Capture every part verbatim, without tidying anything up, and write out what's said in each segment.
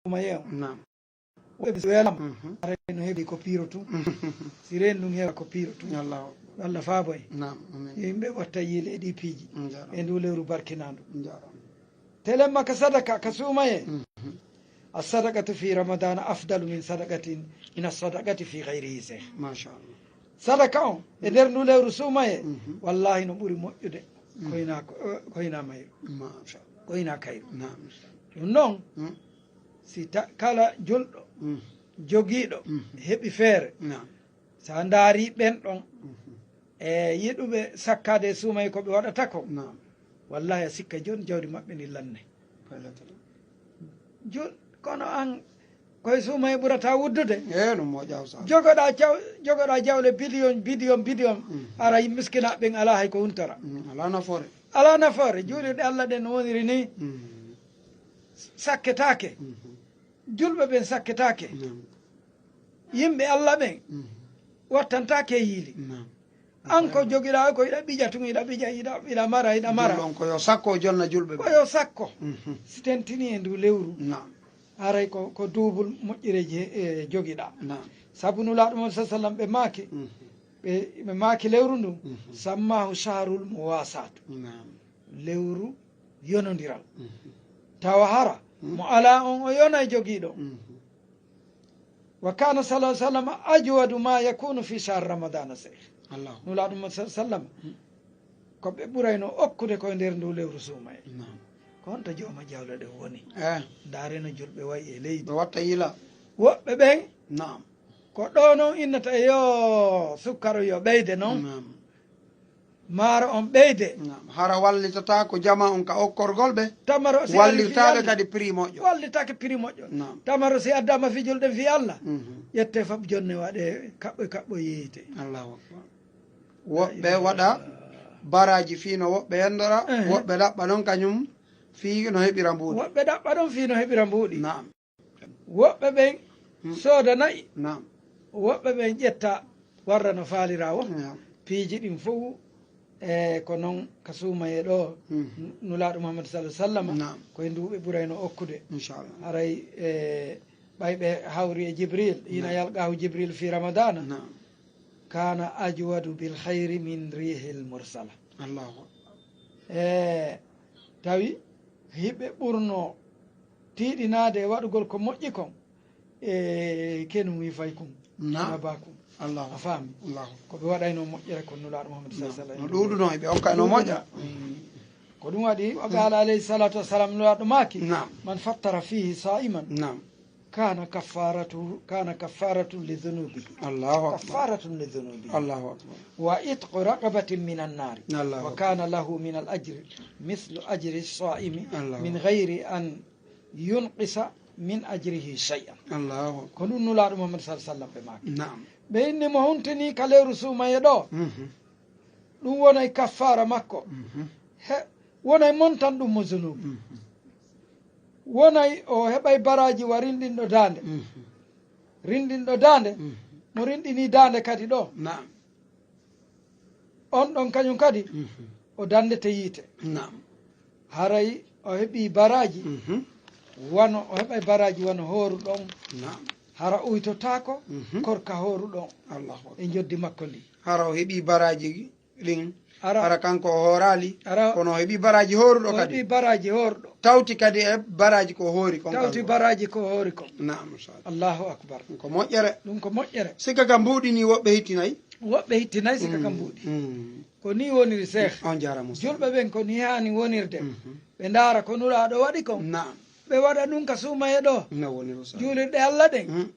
suumaye on. Naam. Woɓɓe ɓe welam, mhm, aray no heɓi ko piiro tun. Si reen ɗum heɓa ko piiro tun. Allahu akbar. Allah faaboy. Naam, amin. Yo yimɓe watta yiile e ɗi piiji. Njaaraama. E ndu lewru barkinaandu. Njaaraama. Telemma ka sadaka, ka suumaye. Mhm. As-sadaqatu fi Ramadana afdalu min sadaqatin, min as-sadaqati fi ghayrihi, Seex. Machallah. Sadaka on, e nder ndu lewru suumaye, mhm, wallahi no ɓuri moƴƴude. Mhm. Ko hina ko, ko hina mayru. Machallah. Ko hina kayru. Naam. Ɗum noon, mm, si ta-, kala julɗo, mm, jogiiɗo, mm, heɓi feere, naam, so a ndaari ɓen ɗon, mhm, e yiɗuɓe sakkaade e suumaye ko ɓe waɗata ko, naam, wallahi a sikka jooni jawdi maɓɓe ndi lanne. Faylataa. Jooni, kono an, koye suumaye ɓurata wuddude. E, ɗum moƴƴa, Ustaas. Jogoɗa caw-, jogoɗa jawle billion, billion, billion, mhm, ara yimɓe miskinaaɓe ɓen alaa hay ko huntara. Mm, alaa nafoore. Alaa nafoore. Juulirɗe Allah ɗen no woniri ni. Mm. Sakketaake. Mhm. Julɓe ɓen sakketaake. Naam. Yimɓe Allah ɓen, mhm, wattantaake yiili. Naam. An ko jogiɗaa ko hiɗa ɓija tun, hiɗa ɓija, hiɗa, hiɗa mara, hiɗa mara. Julɗo on ko yo sakko o jonna julɓe ɓen. Ko yo sakko. Mhm. Si tentini e ndu lewru. Naam. Haray ko, ko duubul moƴƴereeji he, e jogiɗaa. Naam. Sabu Nulaaɗo Muhammad sallallahu alaihi wasallam ɓe maaki, mhm, ɓe, ɓe maaki lewru ndun, mhm, sammahu shahrul muwasaatu. Naam. Lewru yonondiral. Mhm. Tawa hara, mhm, mo alaa on o yonay jogiiɗo. Mhm. Wa kana sallallahu alaihi wasallam ajwadu ma yakunu fi shahr Ramadana, Seex. Allahu. Nulaaɗo Muhammad sallallahu alaihi wasallam, mm, ko ɓe ɓurayno okkude ko e nder ndu lewru suumaye. Naam. Ko honto jooma jawle ɗen woni? Eh. Ndaareno julɓe wayi e leydi. Ɓe watta yila. Woɓɓe ɓen, naam, ko ɗo non innata yo sukkaro yo ɓeyde non. Naam. Maaro on ɓeyde. Naam. Hara wallitata ko jama on ka okkorgol ɓe. Tamaro si wallirtaaɓe kadi prix moƴƴo. Wallitaake prix moƴƴo. Naam. Tamaro si addaama fi julɗen fi Allah. Mhm. Ƴette fof jonne waɗe kaɓɓo e kaɓɓo yeeyte. Allahu akbar. Woɓɓe waɗa baraaji fii no woɓɓe enndora, ehe, woɓɓe ɗaɓɓa non kañum fii no heɓira mbuuɗi. Woɓɓe ɗaɓɓa ɗon fii no heɓira mbuuɗi. Naam. Woɓɓe ɓen, hmm, sooda na'i. Naam. Woɓɓe ɓen ƴetta warra no faalira woo. Naam. Piiji ɗin fof, e ko non ka suumaye ɗo, hmm, Nulaaɗo Muhammad sallallahu alaihi wasallam, naam, ko e ndu ɓe ɓurayno okkude. Inchallah. Haray, e, ɓay ɓe hawri e Jibril, hina, naam, yalqaahu Jibril fi Ramadana. Naam. Kana ajwadu bil khayri min rihil mursala. Allahu akbar. E, tawi hiɓe ɓurno tiiɗinaade e waɗugol ko moƴƴi kon e kenu mi fay kun. Naam. Naba kun. Allahu akbar. A faami? Allahu akbar. Ko ɓe waɗayno moƴƴere kon Nulaaɗo Muhammad sallallahu alaihi wasallam. Naam. No ɗuuɗuno e ɓe okkayno moƴƴa. Mm. Ko ɗum waɗi, o qaala alayhi salatu wassalam, Nulaaɗo maaki, naam, man fattara fihi sa'iman. Naam. Kana kaffaratu, kana kaffaratun li dhunubihi. Allahu akbar. Kaffaratun li dhunubihi. Allahu akbar. Wa itqu raqabatin minan nari. Allahu akbar. Wa kana lahu min al ajri mislu ajri saimi, Allahu, min ghayri an yunqisa min ajrihi shay'an. Allahu akbar. Ko ɗum Nulaaɗo Muhammad sallallahu alaihi wasallam ɓe maaki. Naam. Ɓe inni mo huntini ka lewru suumaye ɗo. Mhm. Ɗum wonay kaffaara makko. Mhm. He, wonay montan ɗum mo zunuubu. Mhm. Wonay o heɓay baraaji wa rinɗinɗo daande. Mhm. Rinɗinɗo daande, mhm, mo rinɗini daande kadi ɗo. Naam. On ɗon kañum kadi, mhm, o dandete yiite. Naam. Haray o heɓi baraaji, mhm, wano, o heɓay baraaji wano hooru ɗon. Naam. Hara uytotaako, mhm, korka hooru ɗon. Allahu akbar. E njoddi makko ndi. Hara o heɓi baraaji ɗin. Ara. Ara kanko o hooraali, ara, kono o heɓi baraaji hooruɗo kadi. O heɓi baraaji hooruɗo. Tawti kadi e baraaji ko hoori kon. Tawti kanko. Baraaji ko hoori kon. Naam, sa. Allahu akbar. Ɗum ko moƴƴere. Ɗum ko moƴƴere. Sikka ka mbuuɗi ni woɓɓe hittinay. Woɓɓe hittinay sikka ka, mm, mbuuɗi. Mm. Ko ni woniri, Seex. On jaaraama, Ustaz. Julɓe ɓen ko ni haani wonirde. Mhm. Ɓe ndaara ko Nulaaɗo waɗi kon. Naam. Ɓe waɗa ɗum ka suumaye ɗo. No woniri, Ustaz. Juulirɗe Allah ɗen. Mm.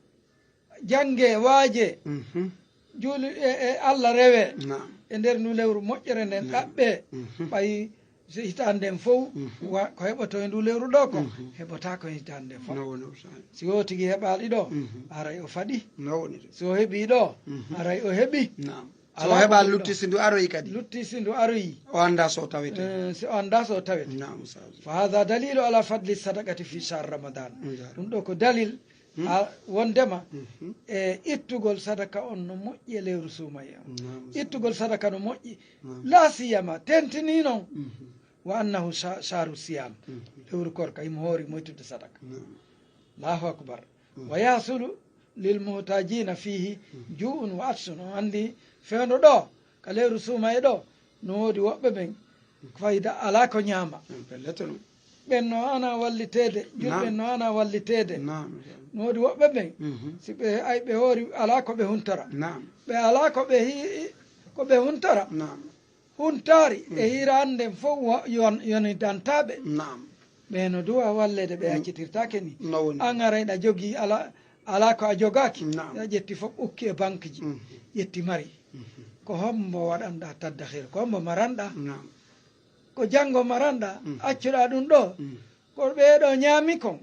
Jannge, waaje, mhm, juuli e, e Allah rewe. Naam. E nder ndu lewru moƴƴere nden, naam, ɗaɓɓe. Mhm. Ɓay so hitaande nden fow, mhm, wa-, ko heɓoto e ndu lewru ɗo ko, mhm, heɓotaako e hitaande nden fow. No woni, Ustaz. Si o tigi heɓaali ɗo, mhm, aray o faɗi. No woni. Si o heɓi ɗo, mhm, aray o heɓi. Naam. So o heɓa lutti, si ndu aroyi kadi. Lutti si ndu aroyi. O annda so tawete. Eh, si o annda so tawete. Naam, Ustaz. Fa hadha dalilu ala fadli sadaqati fi shahr Ramadan. Naam. Ɗum ɗo ko dalil, hmm, a, wondema, mhm, e ittugol sadaka on no moƴƴi e lewru suumaye on. Naam, Ustaz. Ittugol sadaka no moƴƴi. Naam. La siyama, tentini non. Mhm. Wa annahu sha-, shahru siyam. Mhm. Lewru korka, himo hoori moytude sadaka. Naam. Allahu akbar. Wa yahsulu lil muhtajina fihi ju'un wa atsun. On anndi fewndo ɗo, ka lewru suumaye ɗo, no woodi woɓɓe ɓen, fayda alaa ko ñaama. Pellet no. Ɓen no ana walliteede, julɓe no ana walliteede. Naam. No woodi woɓɓe ɓen, si ɓe, ay, ɓe hoori alaa ko ɓe huntara. Naam. Ɓe alaa ko ɓe hi-, ko ɓe huntara. Naam. Huntaari e hiraande nden fof wo-, yon-, yonidantaaɓe. Naam. Ɓe no duwa walleede, ɓe accitirtaake ni. No woni. An aray ɗa jogii ala, alaa ko a jogaaki. Naam. A ƴetti fof ukki e banque ji. Ƴetti mari. Ko hombo waɗanɗa taddakhir? Ko hombo maranɗa? Naam. Ko janngo maranɗa? Accuɗa ɗum ɗo? Ko ɓee ɗo ñaami kon?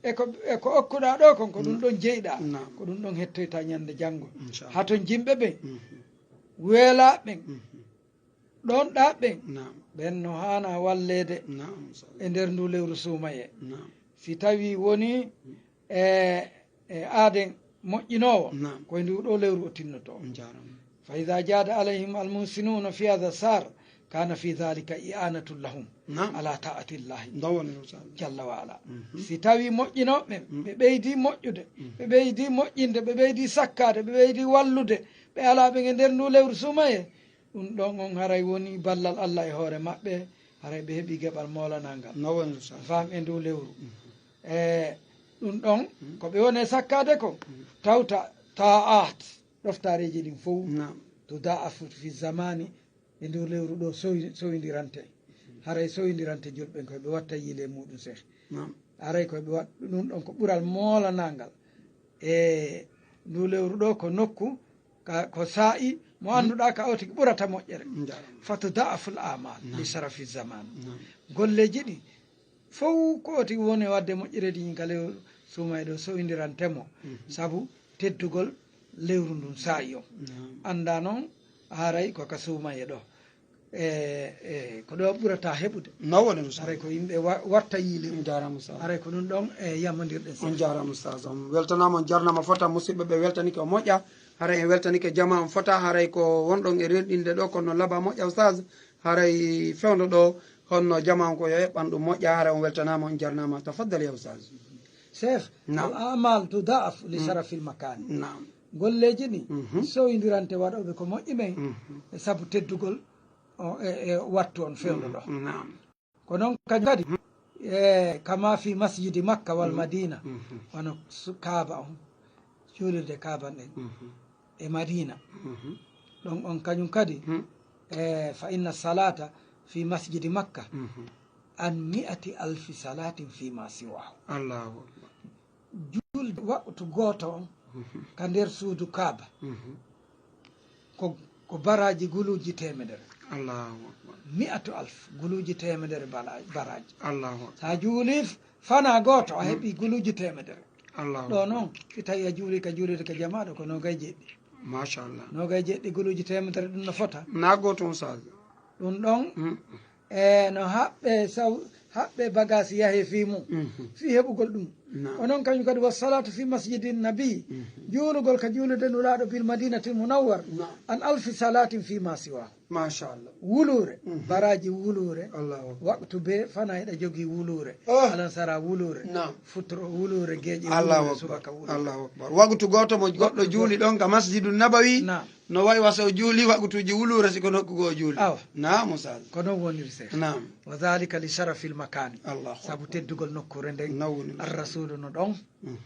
E ko, e ko okkuɗa ɗo kon, ko ɗum ɗon jeyɗa? Naam. Ko ɗum ɗon hettoyta ñande janngo. Inchallah. Haton jimɓe ɓen, weelaa ɓen, ɗon ɗa ɓen, naam, ɓen no haana walleede, naam, e nder ndu lewru suumaye. Naam. Si tawi woni e, e aaden moƴƴinoowo, naam, koye ndu ɗo lewru o tinnotoo. On jaaraama. Fa iza jada alayhim almuhsinuna fi hadha sar, kana fi dhalika i'anatun lahum, naam, ala ta'atillahi, ndaw woni no sal- jalla wa ala. Si tawi moƴƴinooɓe ɓen, ɓe ɓeydi moƴƴude, ɓe ɓeydi moƴƴinde, ɓe ɓeydi sakkaade, ɓe ɓeydi wallude, ɓe alaa ɓen e nder ndu lewru suumaye, ɗum ɗon on haray woni ballal Allah e hoore maɓɓe, haray ɓe heɓi geɓal moolanangal. No woni no sal- Fam e ndu lewru. E ɗum ɗon, ko ɓe woni e sakkaade kon, tawta ta'at, ɗoftareeji ɗin fow, naam, tuda'afu fi zamani, e ndu lewru ɗo sowi-, sowindirante. Haray sowindirante julɓe ɓen koye ɓe watta yiile muɗum seh. Naam. Haray koye ɓe wat-, ɗum ɗon ko ɓural moolanangal. E ndu lewru ɗo ko nokku, ka, ko saa'i mo annduɗa ka o tigi ɓurata moƴƴere. Njaram. Fa tuda'afu al amal li sharafi zaman. Naam. Golleeji ɗi fow ko o tigi woni wadde moƴƴereeji ɗin ka lewru suumaye ɗo sowindirante mo. Sabu teddugol lewru ndun saa'i on. Naam. Annda non haray ko ka suumaye ɗo. E, e, ko ɗo ɓurata heɓude. No woni no saa'i. Haray ko yimɓe wa-, watta yiile. On jaaraama, Ustaz. Haray ko ɗum ɗon e yammondirɗen. On jaaraama, Ustaz. On weltanaama, on jarnaama fota, musidɓe ɓe weltanike o moƴƴa. Haray en weltanike jama on fota, haray ko wonɗon e renɗinde ɗo, kono laba moƴƴa, Ustaz. Haray fewndo ɗo, honno jama on ko yo eɓɓan ɗum moƴƴa, haray on weltanaama, on jarnaama. Tafaddal ya Ustaz. Sheikh, naam, al amal tuda'af li sharafil makani. Naam. Golleeji ɗi, mhm, sowindirante waɗooɓe ko moƴƴi ɓen, mhm, e sabu teddugol o, e, e wattu on fewndo ɗo. Mhm, naam. Ko noon kañum kadi, mhm, e, kama fi masjidi Makka wal, mhm, Madina, mhm, wano su-, Kaaba on, juulirde Kaaba nden, mhm, e Madina. Mhm. Ɗon on kañum kadi, mhm, e, fa inna salata fi masjidi Makka, mhm, an mi'ati alfi salatin fi ma siwahu. Allahu akbar. Juulde waqtu gooto on, mhm, ka nder suudu Kaaba, mhm, ko, ko baraaji guluuji teemedere. Allahu akbar. Mi'atu alf guluuji teemedere bala-, baraaji. Allahu akbar. So a juulii f-, fana gooto, a, mhm, heɓii guluuji teemedere. Allahu akbar. Ɗo noon, si tawii a juulii ka juulirde ka jamaa ɗo, ko noogay jeɗɗi. Machallah. Noogay jeɗɗi guluuji teemedere, ɗum no fota. Na gooto on, Ustaz. Ɗum ɗon, mhm, e no haɓɓe saw-, haɓɓe bagaas yahe fii mum, mhm, fii heɓugol ɗum. Naam. Onon kañum kadi, wa salatu fi masjidin nabi, mhm, juulugol ka juulude Nulaaɗo bil Madinatil Munawwar, naam, an alfi salatin fi ma siwa. Machallah. Wuluure, mhm, baraaji wuluure, Allahu akbar, waqtu be fana hiɗa jogii wuluure, oh, alansara wuluure, naam, futuro wuluure, geeƴe wuluure, Allahu akbar, subaka wuluure. Allahu akbar. Waqtu gooto mo goɗɗo juuli ɗon ka Masjidu Nabawi, naam. No wayi wa so o juuli waqtuuji wuluure si ko nokku goo o juuli. Awa. Naam, Ustaz. Ko noon woniri, Seex. Naam. Wa dhalika li sharafil makani. Allahu akbar. Sabu teddugol nokkuure nden. Nawni. Ar Rasulu no ɗon. Mhm.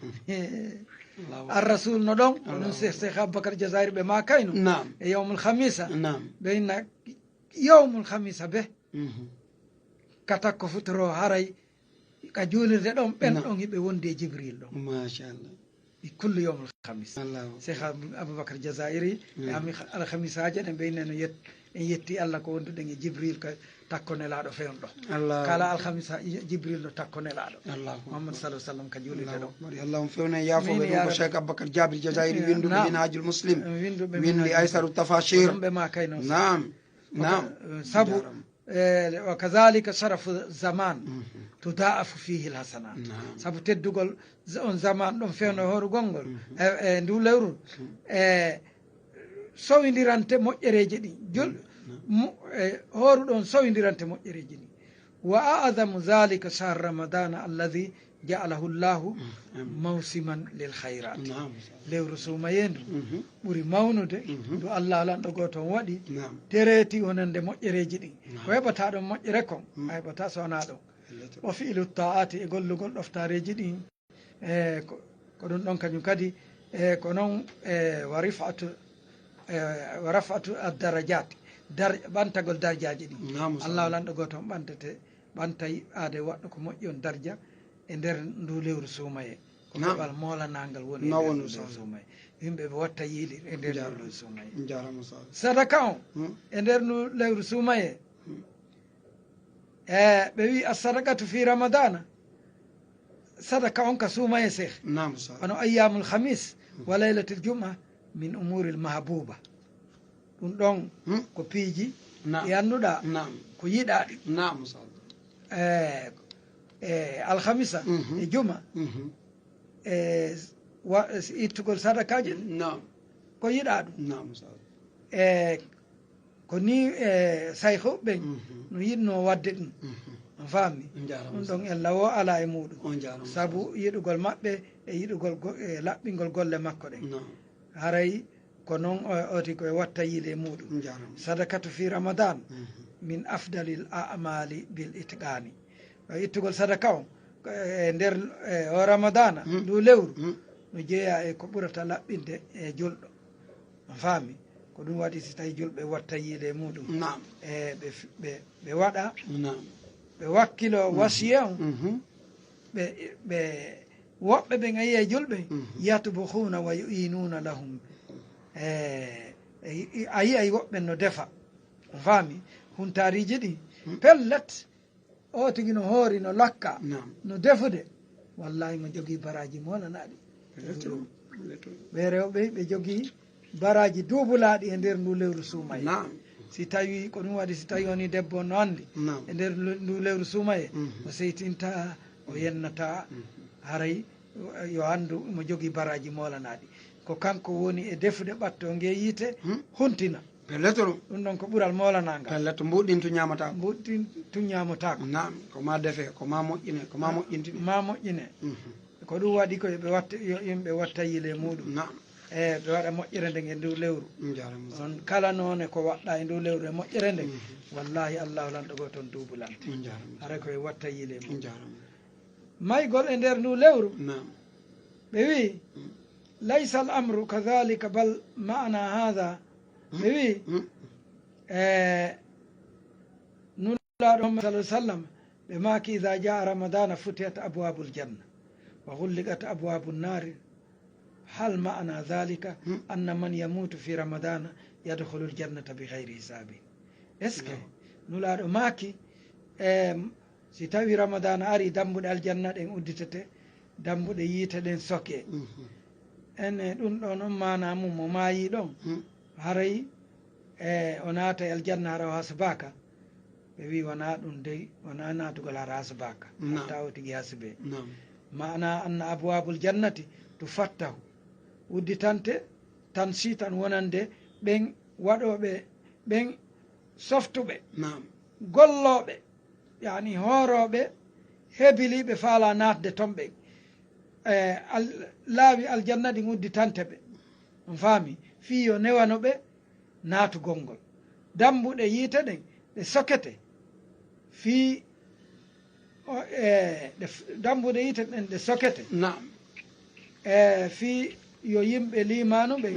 Allahu akbar. Ar Rasulu no ɗon. Allahu akbar. Onon Seex, Seex Abubakar Jazairi ɓe maakayno. Naam. E yawmul khamisa. Naam. Ɓe inna yawmul khamisa be. Mhm. Ka takko futuro haray ka juulirde ɗon, ɓen, naam, ɗon hiɓe wondi e Jibril ɗon. Machallah. E kullu yawmul khamis. Allahu akbar. Seex Ab-, Abubakar Jazairi, e, mm, ami kha-, alkhamisaaje ɗen ɓe inne no yet-, en yetti Allah ko wonduɗen e Jibril ka takko Nelaaɗo fewndo. Allahu akbar. Kala alkhamisa, i-, Jibril no takko Nelaaɗo. Allahu akbar. Muhammad sallallahu alaihi wasallam ka juulirde ɗon. Allahu akbar. Yo Allah on fewne yaafo. Amin, ɓe ɗum ya ko Rabbi. Cheikh Abubakar Jabir Jazairi, eh, winduɓe, naam, Minhajul Muslim. Eh, winduɓe windi Minhajul Aysarul Muslim. Tafashir. Ko ɗum ɓe maakayno. Naam. Naam. Eh, sabu, jarama. Eh, wa kadhalika sharafu zaman, mhm, tudaafu fihi alhasanat. Naam. Sabu teddugol z-, on zaman ɗon fewndo horugol ngol, mhm, e, e ndu lewru, mhm, e sowindirante moƴƴereeje ɗi. Jul-, naam, mo-, e horuɗon sowindirante moƴƴereeje ɗi. Wa a'zamu dhalika shahr Ramadana alladhi Ja'alahu Allahu mawsiman lil khayrat. Lewru suumayee ndu ɓuri mawnude ndu Allah lanɗo gooto on waɗi, tereeti wonande moƴƴereeji ɗin. Ko heɓataa ɗon moƴƴere kon, a heɓataa so wanaa ɗon. Wa fi'lu ta'ati, e gollugol ɗoftaareeji ɗin. E ko ɗum ɗon kañum kadi, e ko noon, e wa rif'atu, e wa raf'atu ad-darajat, dar ɓantagol darjaaji ɗin. Allah lanɗo gooto on ɓantete ɓantay aade waɗɗo ko moƴƴi on darja e nder ndu lewru suumayee. Ko keɓal moolanaangal woni e nder ndu lewru suumayee. Yimɓe ɓe watta yiili e nder ndu lewru suumayee. Sadaka on e nder ndu lewru suumayee. E ɓe wi as-sadaqatu fi ramadana, sadaka on ka suumayee seeh. Wano ayyamul khamis wa laylatul jum'a min umuril mahbuba. Ɗum ɗon ko piiji ɗi annduɗaa ko yiɗaaɗi. E e alhamisa e juma, e ittugol sadakaaji ɗin ko yiɗaa ɗum. E ko ni e sayhu ɓen no yiɗnoo waɗde ɗum. On faami? Ɗum ɗon ella woo alaa e muuɗum, sabu yiɗugol maɓɓe e yiɗugol e laɓɓingol golle makko ɗen. Haray ko noon o oti ko e watta yiile e muuɗum. Sadakatu fi ramadan min afdalil a'mali bil itqani. Ittugol sadaka on e nder e o ramadana ndu lewru no jeeya e ko ɓurata laɓɓinde e julɗo. A faami? Ko ɗum waɗi si tawi julɓe watta yiile e muuɗum, e ɓe ɓe waɗa, ɓe wakkilo wasiye on. Ɓe ɓe woɓɓe ɓen a yiya julɓe yatbukhuna wa yu'inuna lahum. E a yiya woɓɓe no defa, a faami, huntaariiji ɗin pellet. O tigi no hoori, no lakka, no defude. Wallahi, mo jogii baraaji molanaaɗi. Ɓe rewɓe ɓe jogii baraaji duubulaaɗi e nder ndu lewru suumayee. Si tawi ko ɗum waɗi, si tawi woni debbo no anndi e nder ndu lewru suumayee, o seytinta, o yennata, haray yo anndu mo jogii baraaji molanaaɗi. Ko kanko woni e defude ɓatto ngee yiite, huntina. Pellet ɗum. Ɗum ɗon ko ɓural moolanaangal. Pellet mbuuɗintu ñaamataako. Mbuuɗintu ñaamataako. Naam, ko ma defe, ko ma moƴƴine, ko ma moƴƴintine. Ma moƴƴine. Ko ɗum waɗi ko yo ɓe watta, yo yimɓe watta yiile muuɗum. Naam. E ɓe waɗa moƴƴere nden e ndu lewru. On kala noone ko waɗɗa e ndu lewru e moƴƴere nden, wallahi, Allahu lanɗo gooto on duubulante. Haray ko e watta yiile muuɗum. Maygol e nder ndu lewru. Naam. Ɓe wi, laysa al amru kadhalika, bal ma'na hadha. Ɓe wi, e Nulaaɗo Muhammad sallallahu alaihi wasallam, ɓe maaki, idha jaa ramadana futihat abwabul janna wa ghulliqat abwabun nari. Hal ma'na dhalika anna man yamutu fi ramadana yadkhulul jannata bi ghayri hisabi? Est-ce que Nulaaɗo maaki, e si tawi ramadana ari, dambuɗe aljanna ɗen udditete, dambuɗe yiite ɗen soke? Ene ɗum ɗon on maana mum, mo maayi ɗon, haray e o naata e aljanna hara o hasbaaka? Ɓe wi, wona ɗum dey, wona naatugol hara hasbaaka, hatta o tigi hasbe. Maana anna abwabul jannati tufattahu, udditante tan si tan wonande ɓen waɗooɓe, ɓen softuɓe, gollooɓe, yani hoorooɓe, hebiliiɓe faala naatde ton ɓen. E laawi aljanna ɗin udditante ɓe, on faami, fii yo newano ɓe naatugol ngol. Dambuɗe yiite ɗen ɗe sokete fii, e ɗe, dambuɗe yiite ɗen ɗe sokete. Naam. E fii yo yimɓe liimaanu ɓen,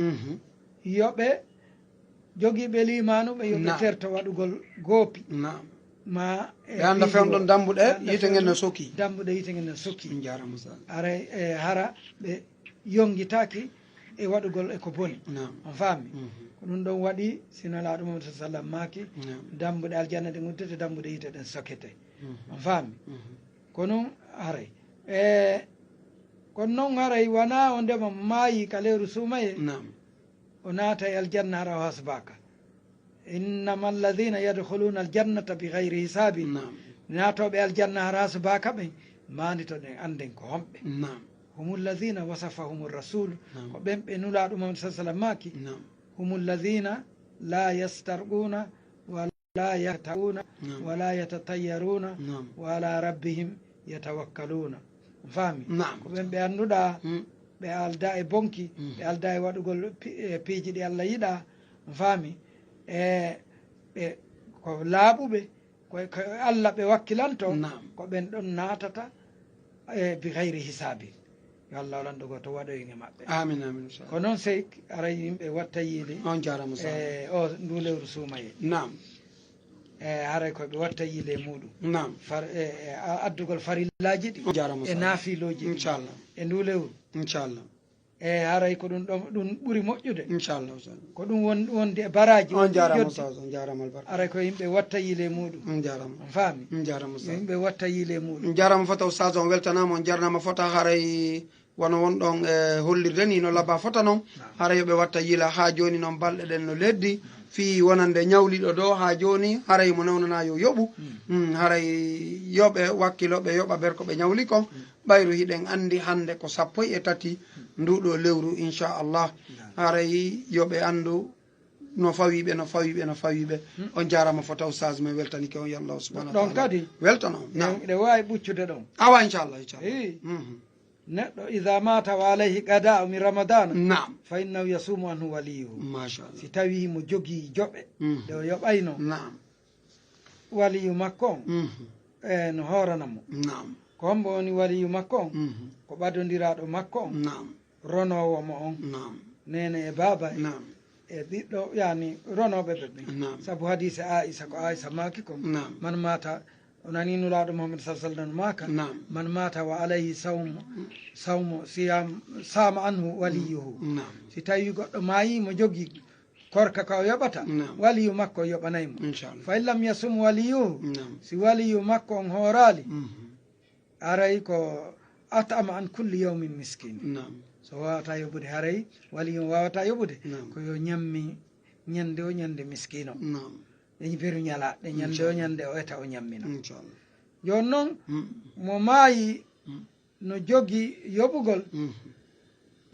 yo ɓe jogiiɓe liimaanu ɓe, yo ɓe terto waɗugol goopi. Naam. Ma e ɓe annda fewndo dambuɗe yiite ngen no soki. Dambuɗe yiite ngen no soki. Aray e hara ɓe yongitaaki e waɗugol e ko boni. On faami? Ko ɗum ɗon waɗi si Nulaaɗo Muhammad sallallahu alaihi wasallam maaki, dambuɗe aljanna ɗen udditete, dambuɗe yiite ɗen sokete. On faami? Ko ɗum haray. E kono noon haray wonaa o ndema maayi ka lewru suumayee, o naata e aljanna hara o hasbaaka. Innama alladhina yadkhuluna aljannata bi ghayri hisabin. Naam. Naatooɓe aljanna hara hasbaaka ɓen, maandito ɗen, annden ko homɓe. Naam. Humu alladhina wasafahum rasulu, ko ɓen ɓe Nulaaɗo Muhammad sallallahu alaihi wasallam maaki. Naam. Humu alladhina la yastarquna wa la yahtawuna wa la yatatayyaruna wa ala rabbihim yatawakkaluna. Faami? Naam. Ko ɓen ɓe annduɗaa, Mm. ɓe aldaa e bonki, Mm. ɓe aldaa e waɗugol pi-, e piiji ɗi Allah yiɗaa. Faami? E ɓe ko laaɓuɓe, ko, ko Allah ɓe wakkilanto, Naam. ko ɓen ɗon naatata, e bi gayri hisaabi. Yo Allah waɗan ɗo gooto waɗoyen e maɓɓe. Amin, amin, inchallah. Ko noon sey aray yimɓe watta yiili On jaaraama, Ustaaz. e o ndu lewru suumayee. Naam. E haray ko ɓe watta yiile muɗum. Naam. Far-, e, e, a-, addugol farillaaji ɗi On jaaraama, e Ustaaz. naafilooji ɗi Inchallah. e ndu lewru. Inchallah. E haray ko ɗum ɗon, ɗum ɓuri moƴƴude. Inchallah, Ustaaz. Ko ɗum won-, wondi e baraaji On on jaaraama, yoddi. Ustaaz. On jaaraama albarka. Haray ko yimɓe watta yiile muɗum. On jaaraama. On faami? On jaaraama, Ustaaz. Yimɓe watta yiile muɗum. On jaaraama fota, Ustaaz. On weltanaama, on jarnaama fota. Haray wano won ɗon, e, hollirde ni no labaa fota non. Naam. Haray yo ɓe watta yiila haa jooni non, balɗe ɗen no leddi. Fii wonande ñawliiɗo ɗo haa jooni, haray mo newnanaa yo yoɓu. Mm. Mm, haray yo ɓe wakkilo, ɓe yoɓa ber ko ɓe ñawli kon. Mm. Ɓayru hiɗen anndi hannde ko sappo e tati ndu ɗo lewru, inchallah. Naam. Haray yo ɓe anndu no fawiiɓe, no fawiiɓe, no fawiiɓe. Mm. On jaaraama fota, Ustaaz, men weltanike on, yo Allah subhanahu wa Ɗon taala kadi, weltano on. Naam. Ɗe, ɗe waawi ɓuccude ɗon. Awa, inchallah, inchallah. Eyi. Mhm. Neɗɗo, iza mata wa alayhi qada'u min ramadana, Naam. fa innahu yasumu anhu waliyuhu. Machallah. Si tawi mo jogii joɓe, Mhm. ɗe o yoɓayno, Naam. waliyu makko on, Mhm. e, no hoorana mo. Naam. Ko hombo woni waliyu makko on? Mhm. Ko ɓadondiraaɗo makko on, Naam. ronoowo mo on, Naam. neene e baaba en, Naam. e ɓiɗɗo, yani, ronooɓe ɓe ɓen. Naam. Sabu hadiise Aisha, ko Aisha maaki kon, Naam. man mata, o nani Nulaaɗo Muhammad sallallahu alaihi wasallam maaka, Naam. man mata wa alayhi sawmu, sawmu siyam, sama anhu waliyuhu. Naam. Si tawi goɗɗo maayi mo jogii korka ka o yoɓata, Naam. waliyu makko yoɓanay mo. Inchallah. Fa in lam yasum waliyuhu, Naam. si waliyu makko on hooraali, Mhm. aray ko at'ama an kulli yawmin miskin. Naam. So waawata yoɓude, haray waliyu on waawata yoɓude, Naam. ko yo ñammi ñande o ñande miskino. Naam. Ɗe beru ñalaaɗe, ñande o Inchallah. ñande o eta o ñammino. Inchallah. Jooni noon, Mm. mo maayi Mm. no jogii yoɓugol, Mhm.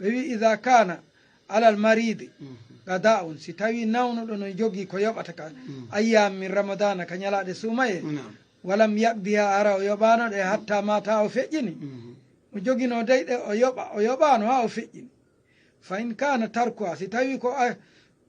ɓe wi, "Iza kana alal maridi Mhm. qada'un", si tawi nawnuɗo no jogii ko yoɓata ka Mm. ayyam min ramadana, ka ñalaaɗe suumayee, Naam. walam yaqdiha, ara o yoɓaano ɗe hatta mata o feƴƴini. Mhm. Mo joginoo dey ɗe o yoɓa, o yoɓaano haa o feƴƴini. Fa in kana tarkuha, si tawi ko a-,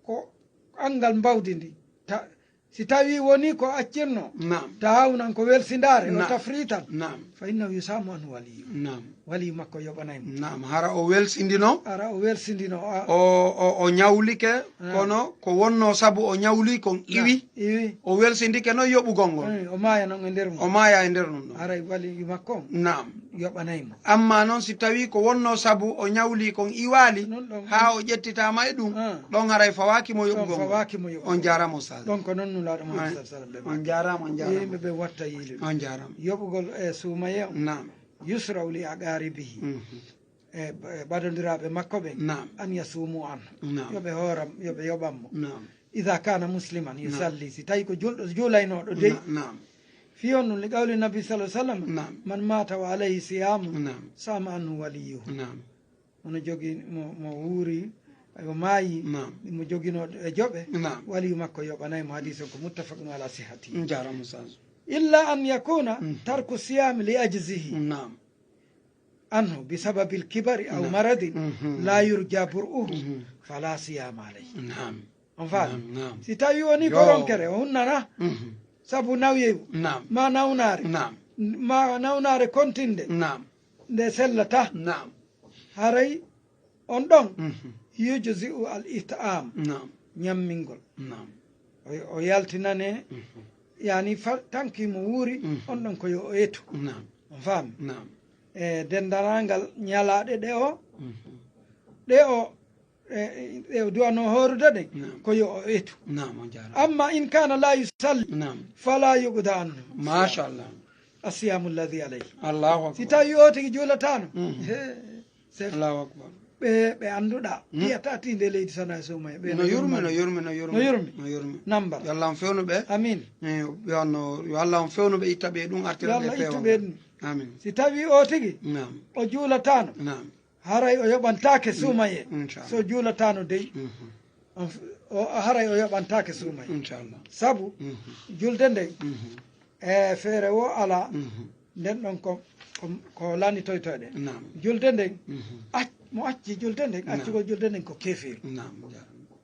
ko anngal mbawdi ndi, ta-, si tawi woni ko accirno, Naam. tahawunan ko welsindaare, o Naam. tafritan, Naam. fa innahu yusamu anhu waliyu. Naam. Waliyu makko yoɓanay mo. Naam, hara o welsindino. Hara o welsindino, a- O, o, o ñawlike, Ah. kono ko wonno sabu o ñawli kon Naam. iwi. Iwi. O welsindike noon yoɓugol ngol. Eh, o maaya noon e nder mum. O maaya e nder mum noon. Haray waliyu makko on Naam. yoɓanay mo. Amma noon si tawi ko wonno sabu o ñawli kon iwaali, Noon ɗon. haa o ƴettitaama e ɗum, Ah. ɗon haray fawaaki mo Ɗon yoɓugol ngol. fawaaki mo yoɓugol. On jaaraama, Ustaaz. Ɗon ko noon Nulaaɗo Muhammad Ay. sallallahu alaihi wasallam ɓe On jaaraama, on jaaraama. Yimɓe ɓe watta yiili ɗum. On jaaraama. Yoɓugol e suumayee on. Naam. Yusra'u li aqaribihi. Mhm. E ba-, e ɓadondiraaɓe makko ɓen. Naam. An yasumu an. Naam. Yo ɓe hooram, yo ɓe yoɓan mo. Naam. Iza kana musliman Naam. yusalli. Si tawi ko julɗo, juulaynooɗo dey. Na-, naam. Fii on ɗum li qawli Nabi sallallahu alaihi wasallam. Naam. Man mata wa alayhi siyamu. Naam. Sama anhu waliyuhu. Naam. Mono jogi mo, mo wuuri, o maayi, Naam. mo joginoo e joɓe, Naam. waliyu makko yoɓanay mo. Hadiis on ko muttafaqun ala sihhati. Jaaraama, Ustaaz. Illa an yakuna Mhm. tarku siyam li ajzihi Naam. anhu bi sababil kibari aw Naam. maradin Mhm. la yurja bur'uhu Mhm. fala siyama alayhi. Naam. On faami? Naam, naam. Si tawi woni Yo. ko ronkere, o hunnana Mhm. sabu nawyewu, Naam. ma nawnaare, Naam. ma nawnaare kontinde, Naam. nde sellata. Naam. Haray on ɗon Mhm. yujzi'u al it'am, Naam. ñammingol. Naam. O, o yaltinane, Mhm. yani fa-, tanki mo wuuri, Mhm. on ɗon ko yo o etu. Naam. On faami? Naam. E denndaangal ñalaaɗe ɗe o, Mhm. ɗe o, e, ɗe o duwanoo hoorude ɗen, Naam. ko yo o etu. Naam, on jaaraama. Amma in kana la yusalli, Naam. fala yuqda anhu. Machallah. Asiyamu alladhi alayhi. Allahu akbar. Si tawi o tigi juulataano, Mhm. he, se Allahu akbar. ɓe, ɓe annduɗaa, Mm. piyata tinde leydi sana e suumayee. Ɓe No yurmi, no yurmi, no yurmi. No yurmi. No yurmi. Namba. Yo Allah on fewnu ɓe. Amin. Eh, yo Allah, yo Allah on fewnu ɓe, itta ɓe ɗum, artira Yo ɓe Allah ittu peewal. ɓe ɗum. Amin. Si tawi o tigi Naam. o juulataano, Naam. haray o yoɓantaake suumayee. Inchallah. So juulataano dey, Mhm. on f-, o, haray o yoɓantaake suumayee. Inchallah. Sabu Mhm. julde nden, Mhm. e feere wo alaa, Mhm. nden ɗon ko, ko, ko lanitoytoɗe. Naam. Julde nden, Mhm. ac-, mo acci julde nden, Naam. accugol julde nden ko kefir. Naam, jaaraama.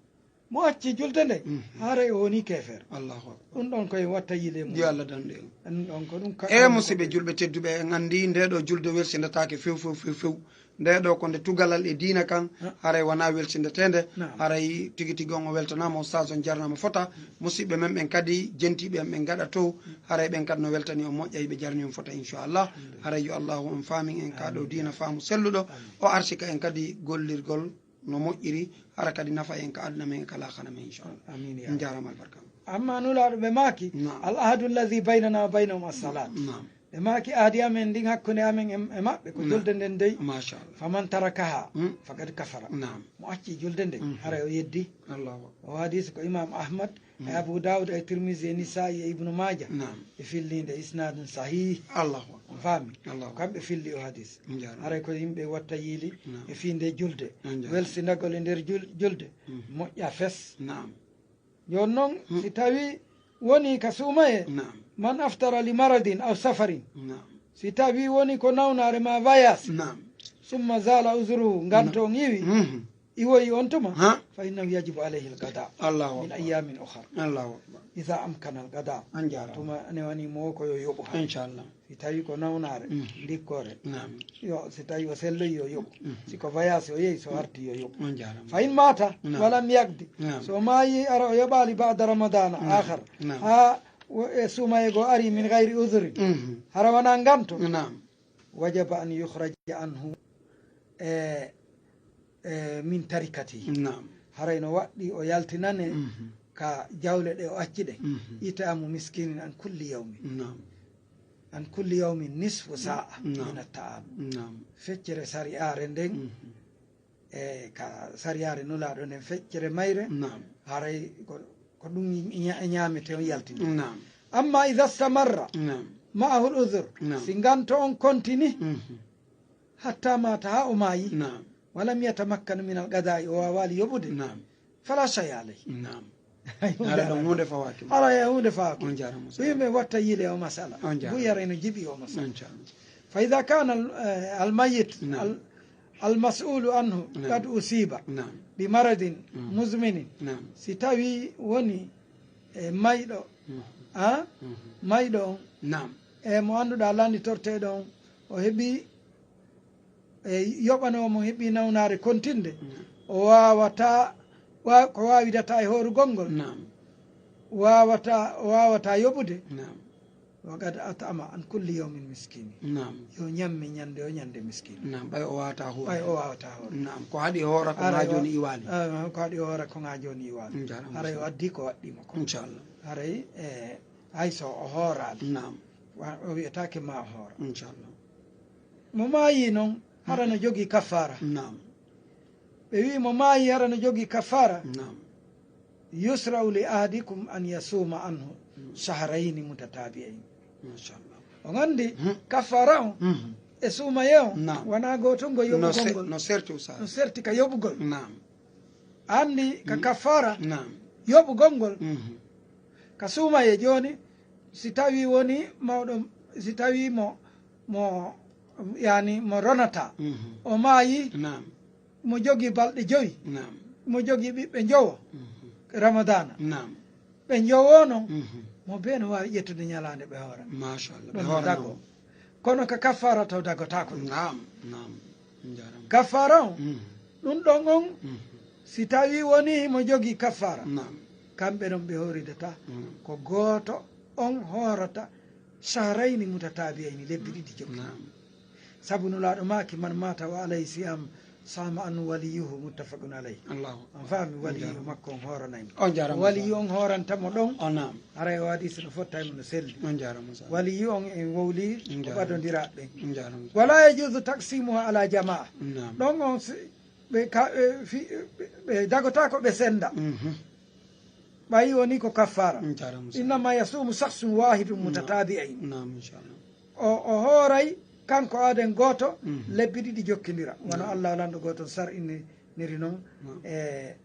Mo acci julde nden, Mhm. haray o woni kefer. Allahu akbar. Ɗum ɗon koye watta yile mum. Yo Allah dandu en. Ɗum ɗon ko ɗum ka-, E ɗum musiɓɓe ko- julɓe tedduɓe, en anndi nde ɗo julde welsindataake few, few, few, few. Nde ɗo ko nde tugalal e diina kan, Ha. haray wona welsindetende, Naam. haray tigi tigi on o weltanaama, ustaas on jarnaama fota, musiɓɓe men ɓen kadi, jentiiɓe en ɓen gaɗa to, haray ɓen kadi no weltani on moƴƴa, hiɓe jarni on fota, inchallah. Alhamdulillah. Haray yo Allahu on faamin en ka ɗo Amiin. diina faamu selluɗo, Amiin. o arsika en kadi gollirgol no moƴƴiri, hara kadi nafa en ka aduna men e ka laakara men, inchallah. Amiin, ya En Rabbi. jaaraama albarka. Amma Nulaaɗo ɓe maaki, Naam. "Al ahadu alladhi baynana wa baynahum as-salat." Naam. Ɓe maaki, "Ahdi amen ndin hakkunde amen e, e maɓɓe ko Naam. julde nden dey." Machallah. "Faman tarakaha Hmm. faqad kafara." Naam. Mo acci julde nden, Mhm. haray o yeddi. Allahu akbar. O hadis ko Imam Ahmad, e Mhm. Abu Dawud, e Tirmidhi, e Nisa'i, e Ibnu Maaja. Naam. Ɓe filli nde isnadun sahih. Allahu akbar. On faami? Allahu akbar. Kamɓe filli o hadis. Njaaraama. Haray ko yimɓe watta yiili Naam. e fii nde julde. On njaaraama. Welsindagol e nder jul-, julde. Mhm. Moƴƴa fes. Naam. Jooni noon, Hmm. si tawi woni ka suumaye, Naam. "Man aftara li maradin aw safarin." Naam. Si tawi woni ko nawnaare ma vayas. Naam. "Summa zala uzruhu," nganto Naam. on iwi, Mhm. iwoyi on tuma, Ha? "Fa innahu yajibu alayhi al-qada Allahu min akbar. ayyamin ukhar." Allahu akbar. Idha amkana al-qada. On njaaraama. Tuma ne woni mo ko yo yoɓu ha. Inchallah. Si tawi ko nawnaare, Mhm. ndikkoore. Naam. Yo, si tawi o selloyi, yo yoɓu. Mhm. Si ko voyage o yehi, so harti, yo yoɓu. On njaaraama. Fa in mata, Naam. walam yaqdi. Naam. So maayi, ara o yoɓaali ba'da Ramadana Naam. akhar. Naam. Ha wo-, e suumaye goo ari min ghayri udhrin. Mhm. Hara wona nganto. Naam. Wajaba an yukhraja anhu. E, e, min tarikati. Naam. Haray no waɗɗi o yaltinane Mhm. ka jawle ɗe o acci ɗe. Mhm. It'amu miskinin an kulli yawmin. Naam. An kulli yawmin nisfu sa'a Naam. min at-ta'am. Naam. Feccere sariyaare nden, Mhm. e ka sariyaare Nulaaɗo nden, feccere mayre, Naam. haray ko, ko ɗum ña-, ñaamete on yaltini. Naam. Amma idha stamarra Naam. ma'ahu al-udhur, Naam. si nganto on kontini, Mhm. hatta mata, ha o maayi, Naam. Walam yatamakkan min al-qada'i, o waawaali yoɓude, Naam. fala shay'a alayhi. Naam. Hay huunde Hara ɗon alaa. huunde fawaaki mo. Hara e huunde fawaaki. On njaaraama, Ustaz. Yimɓe watta yiile o masala. On njaaraama. Buyar eno jibi o masala. Inchallah. Fa idha kana al-, eh, al-mayyit Naam. al-, al-mas'ulu anhu Naam. qad usiba Naam. bi maradin Mm. muzminin. Naam. Si tawi woni e mayɗo, Mhm. a? Mhm. Mayɗo on. Naam. E mo annduɗaa landitorteeɗo on, o heɓi, e yoɓanoo mo heɓi nawnaare kontinde, Naam. o waawataa, wa-, ko waawidata e hoorugol ngol, Naam. waawata, o waawataa yoɓude. Naam. Wa qad at'ama an kulli yawmin miskini. Naam. Yo ñamme ñande o ñande miskini. Naam, ɓay o waawataa hoore. Ɓay o waawataa hoore. Naam, ko haɗi hoora ko Haray ŋaa o, jooni iwaali. ah, ko haɗi hoora ko ŋaa jooni iwaali. Njaaraama, Haray o Ustaz. addi ko waɗɗii mo ko. Inchallah. Haray, e, hay so o hooraali. Naam. Wa-, o wiyetaake ma o hoora. Inchallah. Mo maayi noon, hara no jogii kaffaara. Naam. Ɓe wi'i mo maayi hara no jogii kaffaara. Naam. Yusra'u li ahadikum an yasuma anhu Mm. shahrayni mutatabi'ayn. Machallah. On anndi, Hmm. kaffaara on Mhm. e suumaye on Naam. wonaa gootol ngol No se-, yoɓugol ngol. no serti, Ustaz. No serti ka yoɓugol. Naam. Anndi ka Mm. kaffaara Naam. yoɓugol ngol. Mhm. Ka suumaye jooni, si tawi woni mawɗo, si tawi mo, mo, yani mo ronata, Mhm. o maayi, Naam. mo jogii balɗe joyi, Naam. mo jogii ɓiɓɓe njowo, Mhm. Ramadana. Naam. Ɓe njowo noon, Mhm. mo bee no waawi ƴettude ñalaande ɓe hoora. Machallah. Ɗum Ɓe no hoora dago. noon. Kono ka kaffaara taw dagotaako ɗum. Naam, naam. Njaaraama. Kaffaara on, Mhm. ɗum ɗon on, Mhm. si tawi woni himo jogii kaffaara, Naam. kamɓe ɗon ɓe hooridata Mhm. ko gooto on hoorata shahrayni mutatabi'ayni, lebbi ɗiɗi jokki. Naam. Sabu Nulaaɗo maaki, "Man mata wa alayhi siyam, sama anhu waliyuhu," muttafaqun alayhi. Allahu On faami, waliyu Njaaraama. makko on hooranay mo. On njaaraama, Waliyu Ustaz. on hooranta mo ɗon. O naam. Haray o hadisi no fottay mo no selli. On njaaraama, Ustaz. Waliyu on en wowli On ko njaaraama. ɓadondiraaɓe ɓen. On njaaraama, Ustaz. Wala yajuzu taqsimuha ala jamaa. Naam. Ɗon on si-, ɓe ka-, ɓe fi-, ɓe, ɓe dagotaako ɓe senda. Mhm. Ɓayi woni ko kaffaara. On njaaraama, Ustaz. Innama yasumu shakhsun wahidun Naam. mutatabi'ayn. Naam, inchallah. O, o hooray kanko aaden gooto Mhm. lebbi ɗiɗi jokkindira. Wano Naam. Allah lanɗo gooto sar'iniri non Naam. e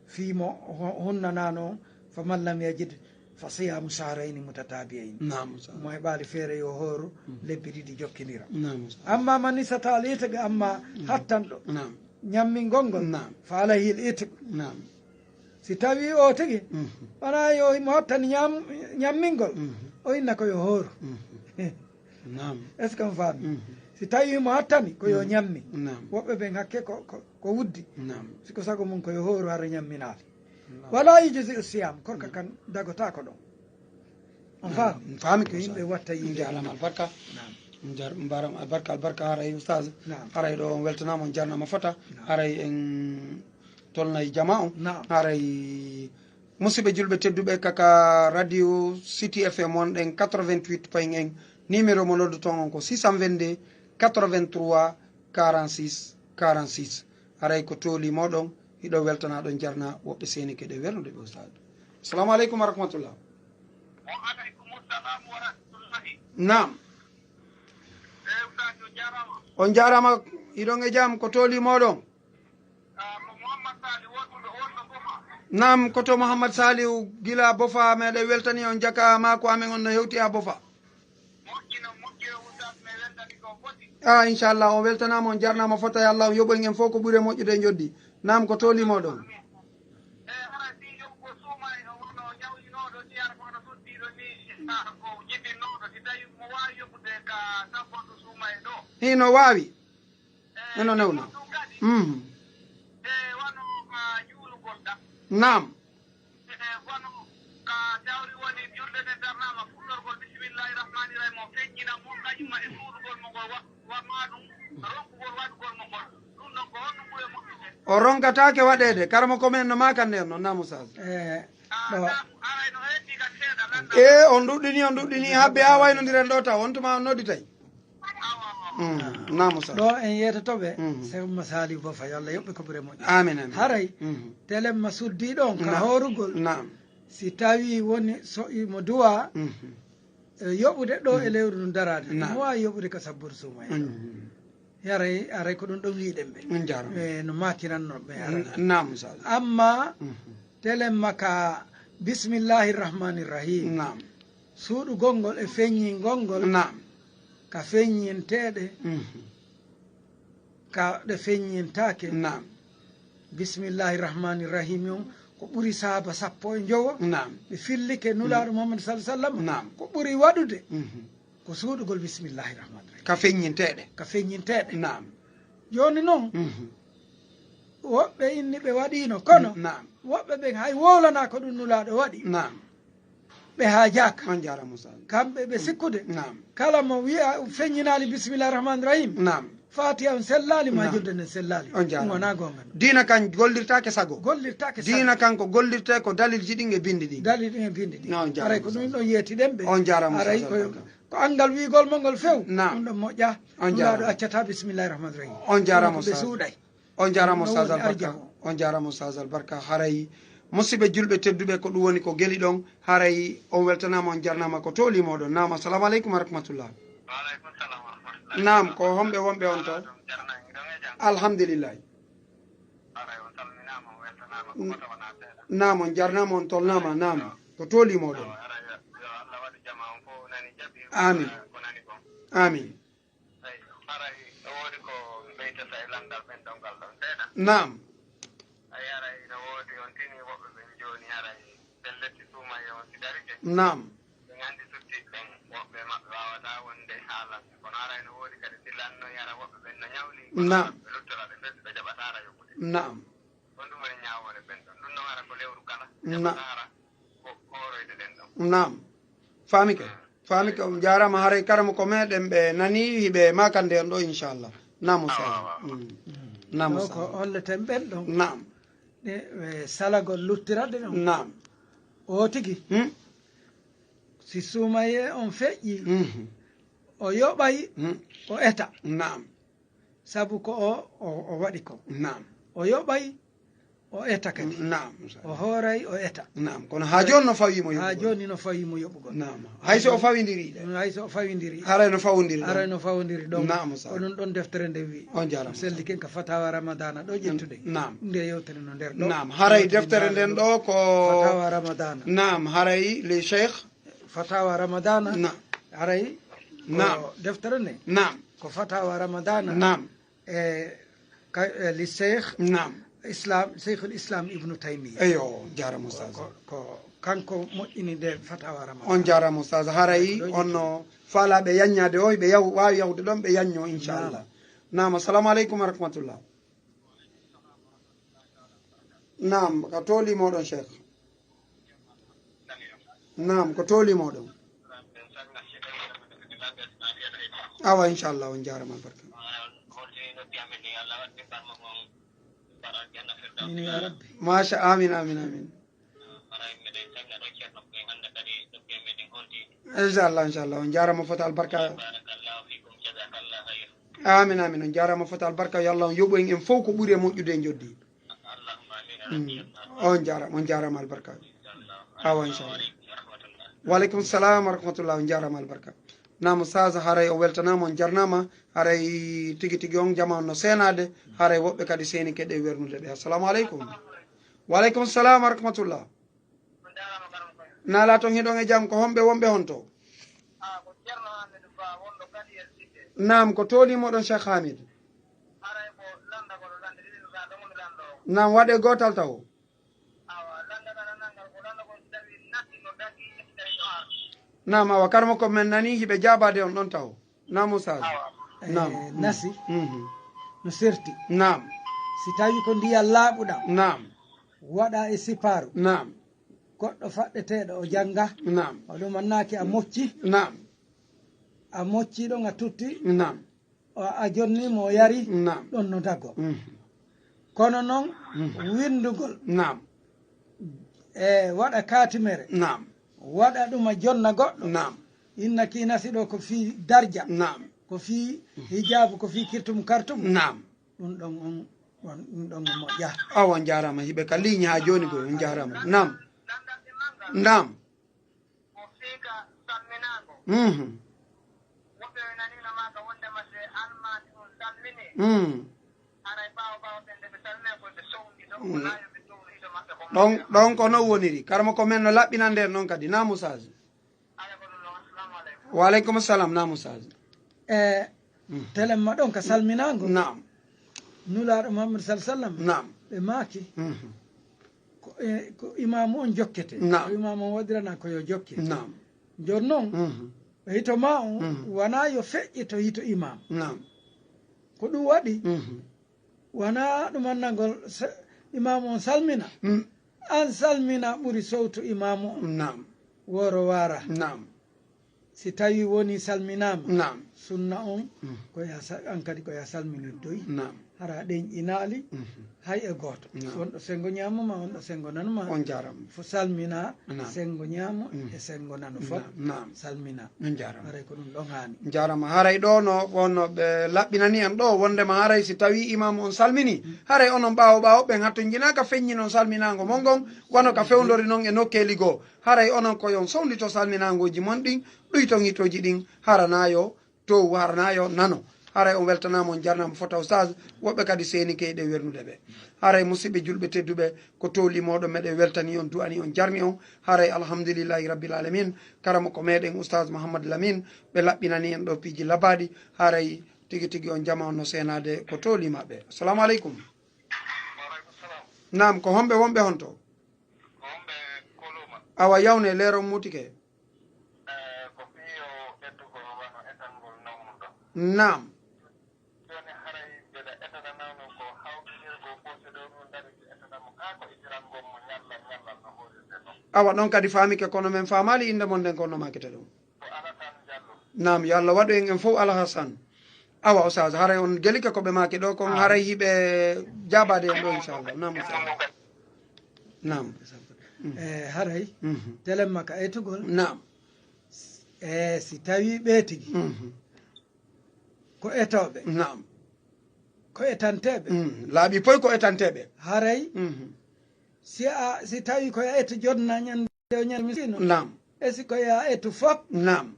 fii mo ho-, hunnanaano, "Faman lam yajid Fa siyaamu shahrayni mutatabi'ayni. Naam, Ustaaz. Mo heɓaali feere yo hooru lebbi ɗiɗi jokkindira. Naam, Ustaaz. Amma man istata'a al-itqa, amma hattanɗo Naam. ñammingol ngol, Naam. Fa alayhi al-itq. Naam. Si tawi o tigi, Mhm. wona yo mo hattan ñam-, ñammingol, Mhm. o inna ko yo hooru. Mhm. Naam. Est-ce que on faami? Mhm. Si tawi mo hattani, ko yo Mhm. ñammi. Naam. Woɓɓe ɓen hakke ko, ko, ko wuddi. Naam. Si ko sago mum ko yo hooru hara ñamminaali. Naam. Wala yujzi siyam, korka Mhm. kan dagotaako ɗon. On Naam. Faami? Mi faami ko Ko yimɓe Ustaaz. Watta yiide. Jaaraama albarka. Naam. Jar-, mbaram albarka, albarka haray Ustaaz. Naam. Haray ɗo on weltanaama, on jarnaama fota. Naam. Haray en tolnay jama on. Naam. Haray musidɓe julɓe tedduɓe, kaka radio City F M wonɗen quatre-vingt-huit point un, numéro mo noddoton on ko six cent vingt-deux quatre-vingt-trois quarante-six quarante-six. Haray ko tooli moɗon, hiɗo weltana ɗon jarna woɓɓe seenike ɗe wernude ɓe Ustaaz. Assalamu aleykum wa rahmatullah. Wa aleykum salam wa rahmatullahi. Naam. Eh, Ustaaz, on jarama. On jarama, hiɗon e jam, ko tooli moɗon? Ah, ko Mouhammad Saliou wonɗo, wonɗo Bofa. Naam, ko to Mouhammad Saliou gila Bofa, meɗen weltani on jaka maako amen on no hewti ha Bofa. Moƴƴino, moƴƴino, Ustaaz, mi weltani ko foti. Ah, inchallah, on weltanaama, on jarnaama fota, yo Allah on yoɓoy en fof ko ɓuri e moƴƴude e njoɓdi. Naam, ko tooli moɗon. Eh, hara si yoɓgo suuma e o wonno ñawinooɗo, si hara ko hono suddiiɗo ni, ah, ko jibinnooɗo, si tawi mo waawi yoɓude ka sabbordu suuma e ɗo. Hino waawi. Eno newna. Mhm. Naam. O ronkataake waɗeede. Karamo ko men no maakan nden noon, naam Oustaz. Eh, ɗo. E, on ɗuɗɗini, on ɗuɗɗini, habbe haa waynondiren ɗo taw, on tuma on nodditay. Mm, naam, Oustaz. Ɗo en yeetoto ɓe, Mhm. Sehumma Saliou Bofa, yo Allah yoɓɓe ko ɓure moƴƴi. Amin, amin. Haray, Mhm. Telemma suddi ɗon ka Naam. Hoorugol. Naam. Si tawi woni so imo duwa, Mhm. e yoɓude ɗo e Mhm. Lewru ndun daraade. Naam. Mo waawi yoɓude ka sabbur suuma e ɗo. Mhm. Haray, haray ko ɗum ɗon wiɗen ɓe. On jarama. E, no makiranno ɓe haray. N-, naam, Oustaz. Amma Mhm. Telemma ka bismillahi rahmani rahim. Naam. Suuɗugol ngol e feññingol ngol Naam. Ka feññinteeɗe, Mhm. Ka ɗe feññintaake. Naam. Bismillahi rahmani rahim on ko ɓuri saaba sappo e njowo. Naam. Ɓe fillike Nulaaɗo Mhm. Muhammad sallallahu alaihi wasallam. Naam. Ko ɓuri waɗude Mhm. Ko suuɗugol bismillahi rahmani rahim. Ka feññinteeɗe. Ka feññinteeɗe. Naam. Jooni noon, Mhm. Woɓɓe inni ɓe waɗiino, kono Naam. Woɓɓe ɓen hay wowlanaa ko ɗum Nulaaɗo waɗi. Naam. Ɓe haajaaka. On jarama, Oustaz. Kamɓe ɓe sikkude. Naam. Kala mo wi'a feññinaali bismillahi rahmani rahim. Naam. Fatiha on sellaali, ma Naam. Julde nden sellaali. On jarama. Ɗum wonaa goonga. Diina kan gollirtaake sago. Gollirtaake sago. Diina kan ko gollirtee ko dalilji ɗin e bindi ɗin. Dalil ɗin e bindi ɗin. On jarama, Haray ko ɗum Oustaz. Ɗon yeetiɗen ɓe. On jarama, Haray Oustaz ko, Albarka. Ko anngal wi'ugol mo ngol few. Naam. Ɗum ɗon moƴƴaa. On Nulaaɗo jarama. Accataa bismillahi rahmani rahim. On jarama, Kono ko ɓe Oustaz. Suuɗay. On jarama, Ɗum Oustaz woni Albarka. Arjahu. On jarama, Oustaz Albarka. Haray musidɓe julɓe tedduɓe, ko ɗum woni ko geli ɗon. Haray on weltanaama, on jarnaama ko tooli moɗon. Naam, assalamu aleykum wa rahmatullah. Wa aleykum salam wa rahmatullah. Naam, ko homɓe wonɓe on to? Ɗum jarna, hiɗon e jam? Alhamdulillahi. Haray on salminaama, on weltanaama, ko N-, hoto wonaa seeɗa. Naam, on jarnaama, on tolnaama, naam. Ko tooli moɗon? Awa, haray yo, yo Allah waɗu jama on fof nani jaɓi, Amin. Ko nani kon. Amin. Eyi, haray no woodi ko mi ɓeytata e lanndal ɓen ɗon ngal ɗon seeɗa. Naam. Eyi, haray no woodi on tini woɓɓe ɓen jooni, haray ɓen letti suumaye on si darike. Naam. Ɓen anndi suttiiɓe ɓen, woɓɓe maɓɓe waawataa wonde haalande. Kono haray no woodi kadi si lannoy, hara woɓɓe ɓen no ñawli, kono Naam. Ɓe luttora ɓe fes, ɓe jaɓataa hara yoɓude. Naam. Ko ɗum woni ñaawoore ɓen ɗon. Ɗum ɗon hara ko lewru kala, Na- jaɓataa hara ko hooroyde ɗen ɗon. Naam. Faamike. Faami ko on jaaraama, haray karamo ko meɗen ɓe nani hiɓe maakande on ɗo, inchallah. Naam, Awa, Oustaz. Awa, awa. Mm. Naam, Ɗo Oustaz. Ko holleten ɓen ɗon. Naam. Ɗe, e, salagol luttiradde ɗon. Naam. O tigi. Hmm? Si suumaye on feƴƴi, Mhm. O yoɓay, Hmm. O eta. Naam. Sabu ko o, o, o waɗi ko. Naam. O yoɓay, O eta kadi. Naam, Ustaz. O hooray, o eta. Naam, kono haa jooni no fawii mo yoɓugol. Haa jooni no fawii mo yoɓugol. Naam. Hay so o fawindiri ɗe. Hay so o fawindiri. Haray no fawondiri ɗon. Haray no fawondiri ɗon. Naam, Ustaz. Ko ɗum ɗon deftere nde wi. On jaaraama, Ustaz. Selli ken ka Fatawa Ramadana ɗo ƴettude. Naam. Nde yewtere no nder ɗo. Naam, haray deftere nden ɗo ko Fatawa Ramadana. Naam, haray le Cheikh. Fatawa Ramadana. Naam. Haray ko Naam. Deftere nde. Naam. Ko Fatawa Ramadana. Naam. E ka, e li Cheikh Naam. Islam, Cheikhul Islam Ibnu Taymiya. Eyo, jaaraama, Ustaz. Ko, ko kanko moƴƴini nde Fatawa Ramadana. On jaaraama, Ustaz. Haray on no faalaaɓe yaññaade o, ɓe yaw-, waawi yahude ɗon, ɓe yañño, inchallah. Naam. Naam, assalamu aleykum wa rahmatullah. Naam, ka tooli mooɗon, Cheikh. Naam, ko tooli mooɗon. Awa, inchallah, on jaaraama albarka. Amin ya rabbi. Masha, amin, amin, amin. Inchallah, inchallah, on jaaraama fota albarka. Amin, amin, on jaaraama fota albarka. Yo Allah on yoɓu en, en fof ko ɓuri e moƴƴude e njoddi. Mm. On jaaraama, on jaaraama albarka. Awa, inchallah. Wa aleykum salam wa rahmatullah, on jaaraama albarka. Naam, Ustaz, haray o weltanaama, on jarnaama. Haray tigi tigi on jama on no seenaade. Haray woɓɓe kadi seenike ɗe wernude ɓe. Assalamu aleykum. Wa aleykum salam wa rahmatullah. Naalaa toon hiɗon e jam, ko homɓe wonɓe honto? Naam, ko tooli moɗon Cheikh Hamid. Naam, waɗe gootal taw. Naam, awa, karmo ko men nani hiɓe jaabaade on ɗon taw. Naam, Ustaz. Naam. Eh, nasi. Mhm. No serti. Naam. Si tawi ko ndiyan laaɓuɗan. Naam. Waɗa e sipaaru. Naam. Goɗɗo faɗɗeteeɗo o jannga. Naam. O ɗumannaaki a mocci. Naam. A mocci ɗon a tutti. Naam. O a jonni mo o yari. Naam. Ɗon no dago. Mhm. Kono noon, mhm, winndugol. Naam. E waɗa kaatimere. Naam. Waɗa ɗum a jonna goɗɗo. Naam. Inna ki nasi ɗo ko fii darja. Naam. Ko fii hijaabu, ko fii kirtum kartum. Naam. Ɗum ɗon on, on, ɗum ɗon on moƴƴa. Awa, on jaaraama. Hiɓe ka ligne haa jooni koy, on jaaraama. Naam. Naam. Ko fii ka salminaango. Mhm. Woɓɓe ɓe naniino maa ka wonndema si almaami on salminii. Mm. Haray ɓaawo ɓaawo ɓen nde ɓe salminay ko ɓe sowndito, mm, wonaa yo ɓe sownu hito maɓɓe ko ɗon, moƴƴa. Ɗon ko non woniri. Karmo ko men no laɓɓinande en noon kadi. Naam, Ustaz. Haray ko ɗum ɗon. Assalamu aleykum. Wa aleykum salam. Naam, Ustaz. E, mhm, telen ma ɗon ka salminaango. Naam. Nulaaɗo Muhammad sal sallam. Naam. Ɓe maaki. Mhm. Ko, e, ko imaamu on jokkete. Naam. Ko imaamu on waɗirana ko yo jokke. Naam. Jooni noon, mhm, hito ma on, mhm, wonaa yo feƴƴe to hito imaam. Naam. Ko ɗum waɗi, mhm, wonaa ɗum annagol sa-, imaamu on salmina. Mm. An salmina ɓuri sowtu imaamu on. Naam. Woro waara. Naam. Si tawi woni salminaama, naam, sunna on, mm, ko ya sa-, an kadi ko ya salminirdoy. Naam. Hara ɗen inaali, mhm, hay e gooto. Naam. Si wonɗo senngo ñaamo ma, wonɗo senngo nano ma. On jaaraama. Fo salmina, naam, senngo ñaamo, mm, e senngo nano fof. Naam, naam. Salmina. On jaaraama. Haray ko ɗum ɗon haani. Jaaraama. Haray ɗo no, wonno ɓe laɓɓinani en ɗo, wonndema haray si tawi imaamu on salmini, mm, haray onon ɓaawo ɓaawo ɓen hattonjinaaka feññinon salminaango mon ngon, wano ka fewndori non e nokkeeli goo. Haray onon ko yon sowndito salminaangooji mon ɗin, ɗuyton hitooji ɗin, hara na yo tow, hara na yo nano. Haray on weltanaama, on jarnaama fota Ustaz, woɓɓe kadi seenike e ɗe wernude ɓe. Haray musidɓe julɓe tedduɓe, ko tooli mooɗon meɗen weltani on, du'ani on, jarni on. Haray alhamdulillahi rabbil alamin, karamoko meɗen Ustaz Muhammad Lamin, ɓe laɓɓinani en ɗo piiji labaaɗi. Haray tigi tigi on jama on no seenaade ko tooli maɓɓe. Assalamu aleykum. Naam, ko homɓe wonɓe honto? Ko homɓe Koluma? Awa, yawne, leero on muutike. Eh, ko fii o ƴettugol wano etangol nawnuɗo. Naam. Jooni haray mbeɗa etana nawnu ko hawtinirgol foose ɗo ɗum dari si etana mo kaa ko itirangol mo ñalla, ñalla no hoolirte non. Awa, ɗon kadi faamike, kono men faamaali innde mon nden, ko no maakete ɗum. Ko Alasan Jallo. Naam, yo Allah waɗu en, en fof Alahasan. Awa, Oustaz, haray on gelike ko ɓe maaki ɗo kon, haray hiɓe jaabaade en ɗo, inchallah. Naam, Oustaz. Naam. Mm. Eh, haray, mhm, telen ma ka etugol. Naam. Eh, si tawi ɓe tigi, mhm, ko etooɓe. Naam. Ko etanteeɓe. Mm. Laaɓi poy ko etanteeɓe. Haray, mhm, Si a, si tawi ko ya etto jonna ñande o ñande miskino. Naam. E si ko ya etto fop. Naam.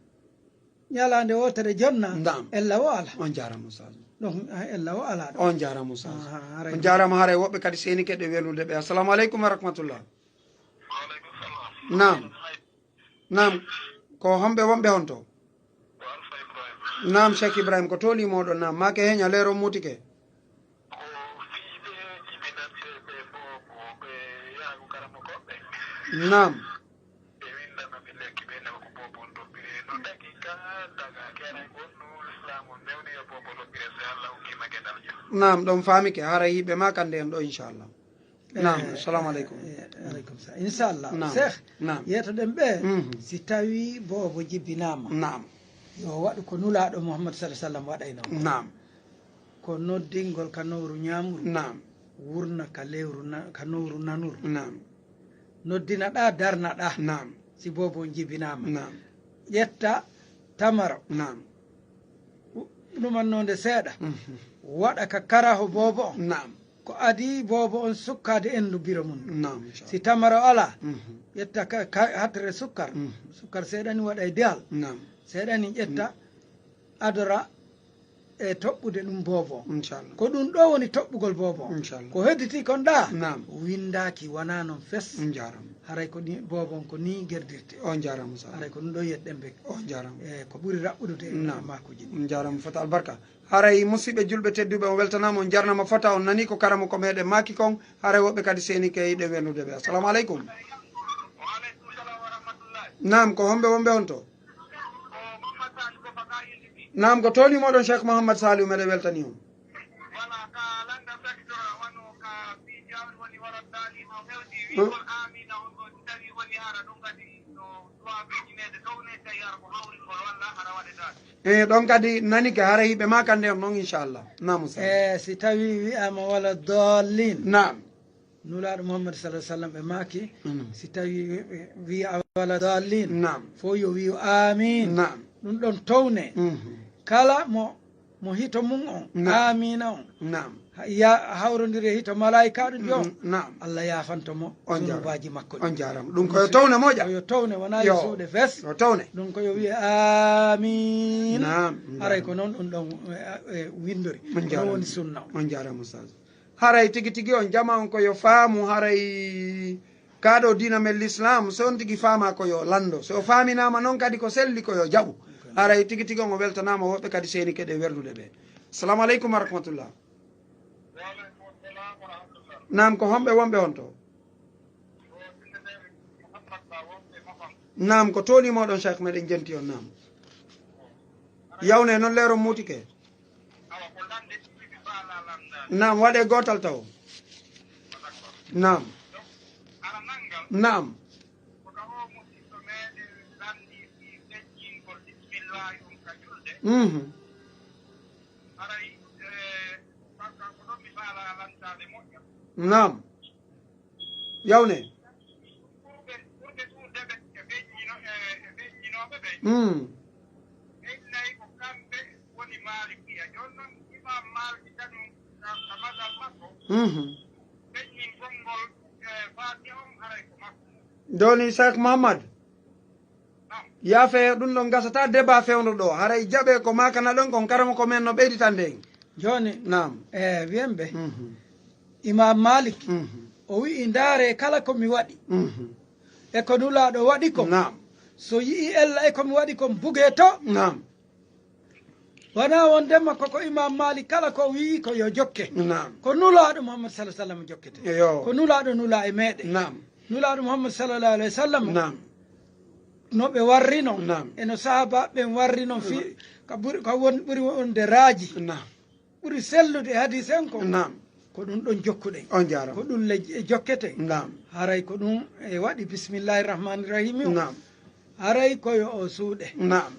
Ñalaande wootere jonna. Naam. Ella wo ala. On jaaraama, Ustaaz. Donc, ah, ella wo ala ɗo. On jaaraama, Ustaaz. Aha, haray. On jaaraama, haray woɓɓe kadi seenike ɗe welnude ɓe. Assalamu aleykum wa rahmatullah. Naam. Naam. Ko homɓe wonɓe honto? Naam, Cheikh Ibrahim, ko tooli mooɗon? Naam, maake heña leero mutike. Ko fii ɓe jibinanɓe ɓe boobo, ɓe yaago karamokooɓe. Naam. Ɓe winndana ɓe lekki, ɓe ndewa ko boobo on toppire. No tagi ka daga kere gonnu Islam on newni yo boobo toppire, so Allah hokkiima geɗal jam. Naam, ɗon faamike, haray hiɓe maakande en ɗo, inchallah. Naam, eh, assalamu aleykum. Eh, aleykum salam. Inchallah. Naam, Cheikh, naam. Yeetoɗen ɓe, mhm, si tawi boobo jibinaama. Naam. Yo waɗu ko Nulaaɗo Muhammad sallallahu alaihi wasallam waɗayno. Naam. Ko noddingol ka nowru ñaamuru. Naam. Wurna ka lewru na-, ka nowru nanuru. Naam. Noddina ɗa, darna ɗa. Naam. Si boobo on jibinaama. Naam. Ƴetta tamaro. Naam. U-, ɗumannoonde seeɗa. Mhm. Waɗa ka karaho boobo on. Naam. Ko adii boobo on sukkaade enndu biro mum. Naam, inchallah. Si tamaro alaa, mhm, ƴetta ka, ka hatre sukkar. Mhm. Sukkar seeɗa ni waɗa e dehal. Naam. Seeɗa ni ƴetta, mm, adora e toɓɓude ɗum boobo. Inchallah. Ko ɗum ɗo woni toɓɓugol boobo. Inchallah. Ko hedditi kon ɗa, naam, winndaaki, wonaa noon fes. On jaaraama. Haray ko ni, boobo on ko ni gerdirte. On jaaraama, Ustaaz. Haray ko ɗum ɗo yiyeten ɓe. On jaaraama. E ko ɓuri raɓɓudude e, naam, maakuuji ɗi. On jaaraama, fota albarka. Haray musidɓe julɓe tedduɓe, on weltanaama, on jarnama fota, on nani ko karamoko meɗen maaki kon, haray woɓɓe kadi seeni ke yiɗen welnude ɓe. Assalamu aleykum. Naam, ko homɓe wonɓe on to? Naam, ko tooni moɗon Cheikh Mouhammad Saliou, meɗen weltani on. Hmm? E ɗon kadi nanike, haray hiɓe maakande on ɗon, inchallah. Naam, Ustaz. E si tawi wi'ama wala dallin. Naam. Nulaaɗo Muhammad sallallahu alaihi wasallam ɓe maaki, mm, si tawi wi-, wi-, wi'a wala dallin, naam, fof yo wi'u amin. Naam. Ɗum ɗon towne. Mhm. Kala mo, mo hito mum on, naam, amina on, naam, ha-, ya-, hawrondiri e hito malaa'ikaaɗo on, mm, naam, Allah yaafanto mo, on jaaraama, zunubaaji makko ɗi. On jaaraama. Ɗum ko yo towne moƴƴa. Ko yo towne, wonaa yo, yo, suuɗe fes. Yo towne. Ɗum ko yo wi'e amin. Naam, haray, naam, ko noon ɗum ɗon, e, e, winndori. On jaaraama. Ɗum woni sunna o. On jaaraama, Ustaz. Haray tigi tigi on jama on ko yo faamu, haray kaa ɗo diina men l'islam, so on tigi faama ko yo lanndo. So o faaminaama noon kadi ko selli ko yo jaɓu. Haray tigi tigi on o weltanaama, woɓɓe kadi seeni keɗe werlude ɓe. Assalamu aleykum wa rahmatullah. Naam, ko homɓe wonɓe on to? Naam, ko tooli mooɗon, Cheikh, meɗen jenti on, naam. Yawne noon leero muutike. Naam, waɗe gootal taw. Naam. Naam. Mhm. Naam. Yawne. Mm. Mhm. Joni, Cheikh Mouhammad, yaafe, ɗum ɗon gasata débat fewndo ɗo. Haray jaɓe ko makana ɗon kon, karamo ko men no ɓeyditande en. Joni, naam, e wiyen ɓe, mhm, Imam Malik, mhm, o wi'i, ndaare kala ko mi waɗi, mhm, e ko Nulaaɗo waɗi kon. Naam. So yi'i ella e ko mi waɗi kon, bugee to. Naam. Wonaa wondema koko Imam Malik kala ko wi'i ko yo jokke. Naam. Ko Nulaaɗo Muhammad sallallahu alaihi wasallam jokkete. Yo. Ko Nulaaɗo nula e meɗen. Naam. Nulaaɗo Muhammad sallallahu alaihi wasallam. Naam. No ɓe warrino. Naam. E no sahaba ɓen warrino fi, naam, ka ɓuri, ka won, ɓuri wonde raaji. Naam. Ɓuri sellude e hadiis en ko. Naam. Ko ɗum ɗon jokkuɗen. On jaaraama. Ko ɗum le-, jokketen. Naam. Haray ko ɗum e waɗi bismillahi rahmani rahim o. Naam. Haray ko yo o suuɗe. Naam.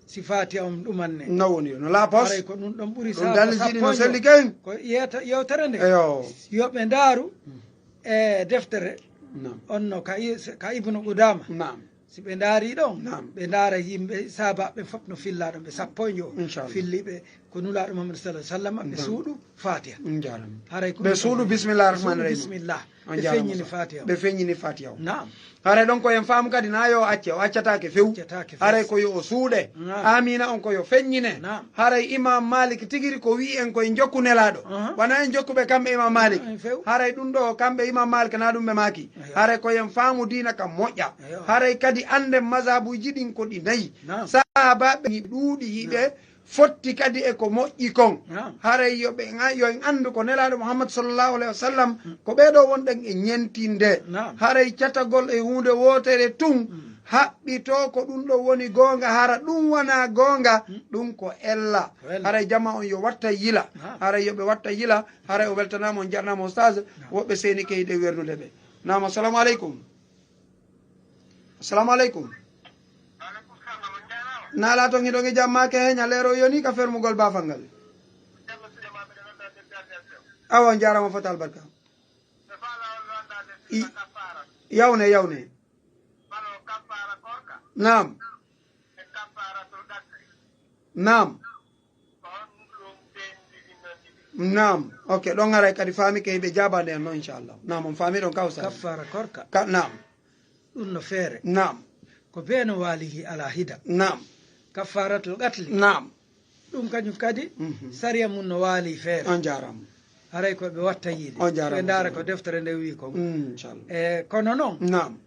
Si Faatiha on ɗumanne. No woni yo, no laapos. Haray ko ɗum ɗon ɓuri. Ɗum saabu dalilji ɗi no sappo selli ken. Ko yeeta-, yewtere nde. Eyo. Yo ɓe ndaaru, mm, e deftere. Naam. On no ka i-, ka Ibnu Qudaama. Naam. Si ɓe ndaari ɗon, naam, ɓe ndaara yimɓe, saabaaɓe fof no fillaa ɗon, ɓe sappo e njowo. Inchallah. Filli ɓe, Ko Nulaaɗo Muhammad sallallahu alaihi wasallam, ɓe suuɗu Fatiha. On jaaraama. Haray ko ɓe suuɗu bismillah rahman rahim. Bismillah. On jaaraama. Ɓe feññini Fatiha. Naam. Haray ɗon ko en faamu kadi na yo acce, o accataake few. Accataake few. Haray ko yo o suuɗe. Naam. Amina on ko yo feññine. Naam. Haray Imam Malik tigiri ko wi'i en ko en jokku Nelaaɗo. Aha. Wona en jokkuɓe kamɓe Imam Malik. Ah, en few. Haray ɗum ɗo kamɓe Imam Malik na ɗum ɓe maaki. Eyo. Haray ko en faamu diina ka moƴƴa. Eyo. Haray kadi annden mazhabuuji ɗin ko ɗi nayi. Naam. Sahaabaaɓe ɗuuɗi yiɓe. Naam. Fotti kadi e ko moƴƴi kon. Naam. Haray yo ɓe, yo en anndu ko Nelaaɗo Muhammad sallallahu alaihi wasallam, ko ɓee ɗoo wonɗen e ñentinde. Naam. Haray catagol e huunde wootere tun, haɓɓitoo ko ɗum ɗoo woni goonga, hara ɗum wonaa goonga, ɗum ko ella. Ko ella. Haray jama on yo watta yila. Naam. Haray yo ɓe watta yila. Haray o weltanaama, on jarnaama, Oustaz. Naam. Woɓɓe seenike hiɗen wernude ɓe. Naam, assalamu aleykum. Assalamu aleykum. Naalaa toon, hiɗon e jam, maa ke ñaleero yoni ka fermugol baafal ngal. Awa, on jaaraama fota albarka. I-, yawne, yawne. Naam. Naam. Naam. Ok, ɗon haray kadi faami ke hiɓe jaabaade en noon, inchallah. Naam, on faami ɗon kawsa. Kaffaara korka. Ka, naam. Ɗum no feere. Naam. Ko bee no waalihi alaa hida. Naam. Kaffaaratul qatli. Naam. Ɗum kañum kadi, mhm, sariya mum no waali feere. On jaaraama. Haray ko ɓe watta yiide. On jaaraama. Ɓe ndaara ko deftere nde wi'i kon. Mm, inchallah. E, kono noon, naam,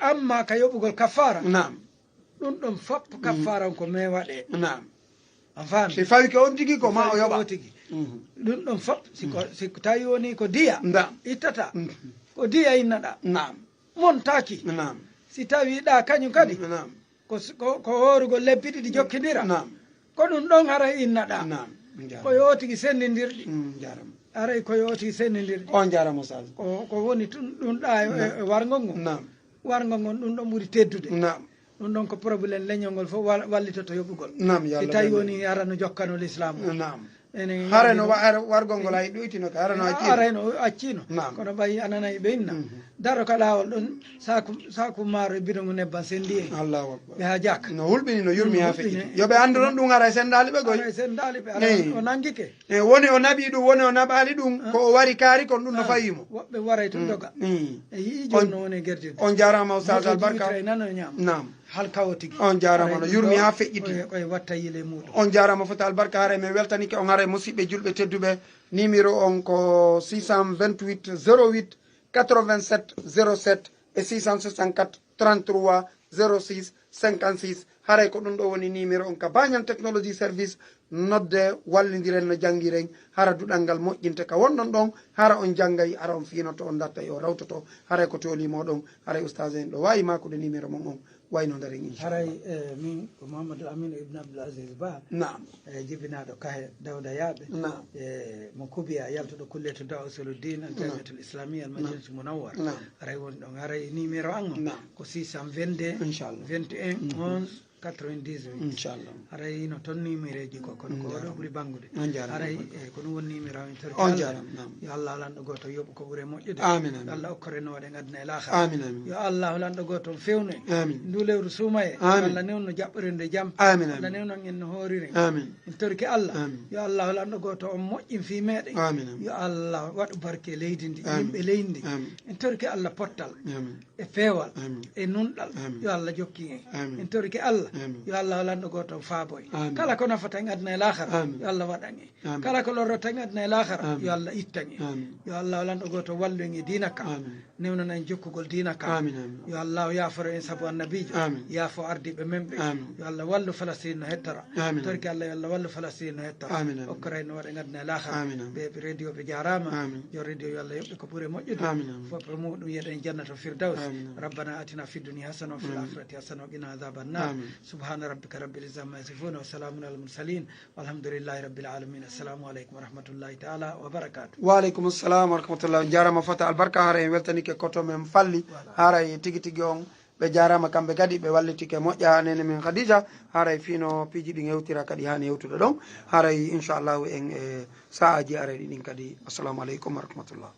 amma ka yoɓugol kaffaara, naam, ɗum ɗon fof, mm, kaffaara on ko mee waɗee. Naam. A faami? Si fawi ko on tigi ko ma o yoɓa. Si fawi ko o tigi. Mhm. Ɗum ɗon fof, si ko, mm, si ko tawi woni ko diya, naam, ittata. Mhm. Ko diya innaɗa. Naam. Montaaki. Naam. Si tawi ɗa kañum kadi, naam, ko s-, ko, ko hoorugol lebbi ɗiɗi jokkindira. Naam. Ko ɗum ɗon haray innaɗa. Naam. Njaaraama. Ko yo tigi senndindirɗi. Mm, njaaraama. Haray ko yo tigi senndindirɗi. On njaaraama, Oustaz. Ko, ko woni tun ɗum ɗa e, naam, e warngo ngon. Naam. Warngo ngon ɗum ɗon ɓuri teddude. Naam. Ɗum ɗon ko problème leñol ngol fof wal-, wallitoto yoɓugol. Naam, yo Allah jaaraama. Si tawi woni hara no jokkano l'islam. Naam. Enen hara no yamɗino. Wa-, hara wargol ngol ay ɗoytino ka, hara no accino. Hara no accino. Naam. Kono ɓay ananay ɓe inna. Mhm. Daro ka laawol ɗon, saaku, saaku maaro e bidon nebban senndi en. Allahu akbar. Ɓe haa jaaka. No hulɓini, no yurmi haa feƴƴiti. No hulɓini. Yo ɓe anndu ɗon ɗum haray senndaali ɓe koy. Haray senndaali ɓe, haray o nangike. E woni o naɓi ɗum, woni o naɓaali ɗum, ah, ko o wari kaari kon ɗum no, ah, fawi mo. Woɓɓe waray tun, mm, doga. Mm. E yi'i jooni no woni e gerdinde. On jaaraama, Oustaz Albarka. Yi'i nano ñaam. Naam. Halka o tigi. On jaaraama, no yurmi haa feƴƴiti. Koye, koye watta yile muɗum. On jaaraama fota albarka, haray mi weltanike on, haray musidɓe julɓe tedduɓe, numéro on ko six cent vingt-huit zéro huit quatre-vingt-sept zéro sept e six cent soixante-quatre trente-trois zéro six cinquante-six. Haray ko ɗum ɗo woni numéro on ka Bañal Technologie Service. Nodde, wallindiren no janngiren, hara duɗal ngal moƴƴinte ka wonɗon ɗon, hara on janngay, hara on fiinoto, on darta e o rawtoto, haray ko tooli moɗon, haray ustaas en ɗo waawi maakude numéro mon on, wayno ndaren, inchallah. Haray, eh, min ko Mamadou Aminou Ibn Abdoul Aziz Ba. Naam. E jibinaaɗo Kahe Dawda Yaaɓe. Naam. E mo Kubiya, yaltuɗo kulliyatu Dawa Usuluddin, an, naam, Jamiatul Islamiyya, al, naam, Madinatul Munawwara. Naam. Haray woni ɗon. Haray numéro an on, naam, ko six cent vingt-deux, inchallah, vingt et un, mhm, onze, quatre-vingt-dix-huit. Inchallah. Haray no toon numéroji ko, kono ko, mm, oɗo ɓuri banngude. On jaaraama. Haray, e, ko ɗum woni numéro an, en torki. On Allah. Jaaraama, naam. Yo Allah lanɗo gooto yoɓu ko ɓuri moƴƴude. Amin, amin. Yo Allah okkore nooɗe ngadna e laakara. Amin, amin. Yo Allahu lanɗo gooto on fewnu en. Amin. Ndu lewru suumaye. Amin. Allah newno jaɓɓorinde jam. Amin, amin. Allah newno en no hooriren. Amin. En torike Allah. Amin. Yo Allah lanɗo gooto on moƴƴin fii meɗen. Amin, amin. Yo Allah waɗu barke e leydi ndi, amin, yimɓe leydi ndi. Amin. En torike Allah pottal. Amin. E peewal. Amin. E nunɗal. Amin. Yo Allah jokkin en. Amin. En torike Allah. Amin. Yo Allah lanɗo gooto on faabo en. Amin. Kala ko nafata en aduna e laakara, amin, yo Allah waɗan en. Amin. Kala ko lorrata en aduna e laakara, amin, yo Allah ittan en. Amin. Yo Allah lanɗo gooto wallu en e diina ka. Amin. Newnana en jokkugol diina ka. Amin, amin. Yo Allah yaaforo en sabu annabiijo. Amin. Yaafo ardiiɓe men ɓe. Amin. Yo Allah wallu Falastiin no hettora. Amin. Torki Allah, yo Allah wallu Falastiin no hettora. Amin, amin. Okkora en no waɗa en aduna e laakara. Amin, amin. Ɓe radio ɓe jaaraama. Amin. Yo radio yo Allah yoɓɓe ko ɓuri moƴƴude. Amin, amin. Fof e muɗum yeɗen jannata Firdaws. Amin, amin. ربنا آتنا في الدنيا حسنة وفي، amin، الآخرة حسنة وقنا عذاب النار. Amin. سبحان ربك رب العزة عما يصفون وسلام على المرسلين والحمد لله رب العالمين. السلام عليكم ورحمة الله تعالى وبركاته. Wa aleykum salam wa rahmatullah. On jaaraama fota albarka, hara en weltanike koto men falli. Voilà. Hara e tigi tigi on, ɓe jaaraama kamɓe kadi, ɓe wallitike moƴƴa nene men Khadija. Haray fino piiji ɗin hewtira kadi haani hewtude ɗon. Haray inchallahu en e sa'aaji arayɗi ɗin kadi. Assalamu aleykum wa rahmatullah.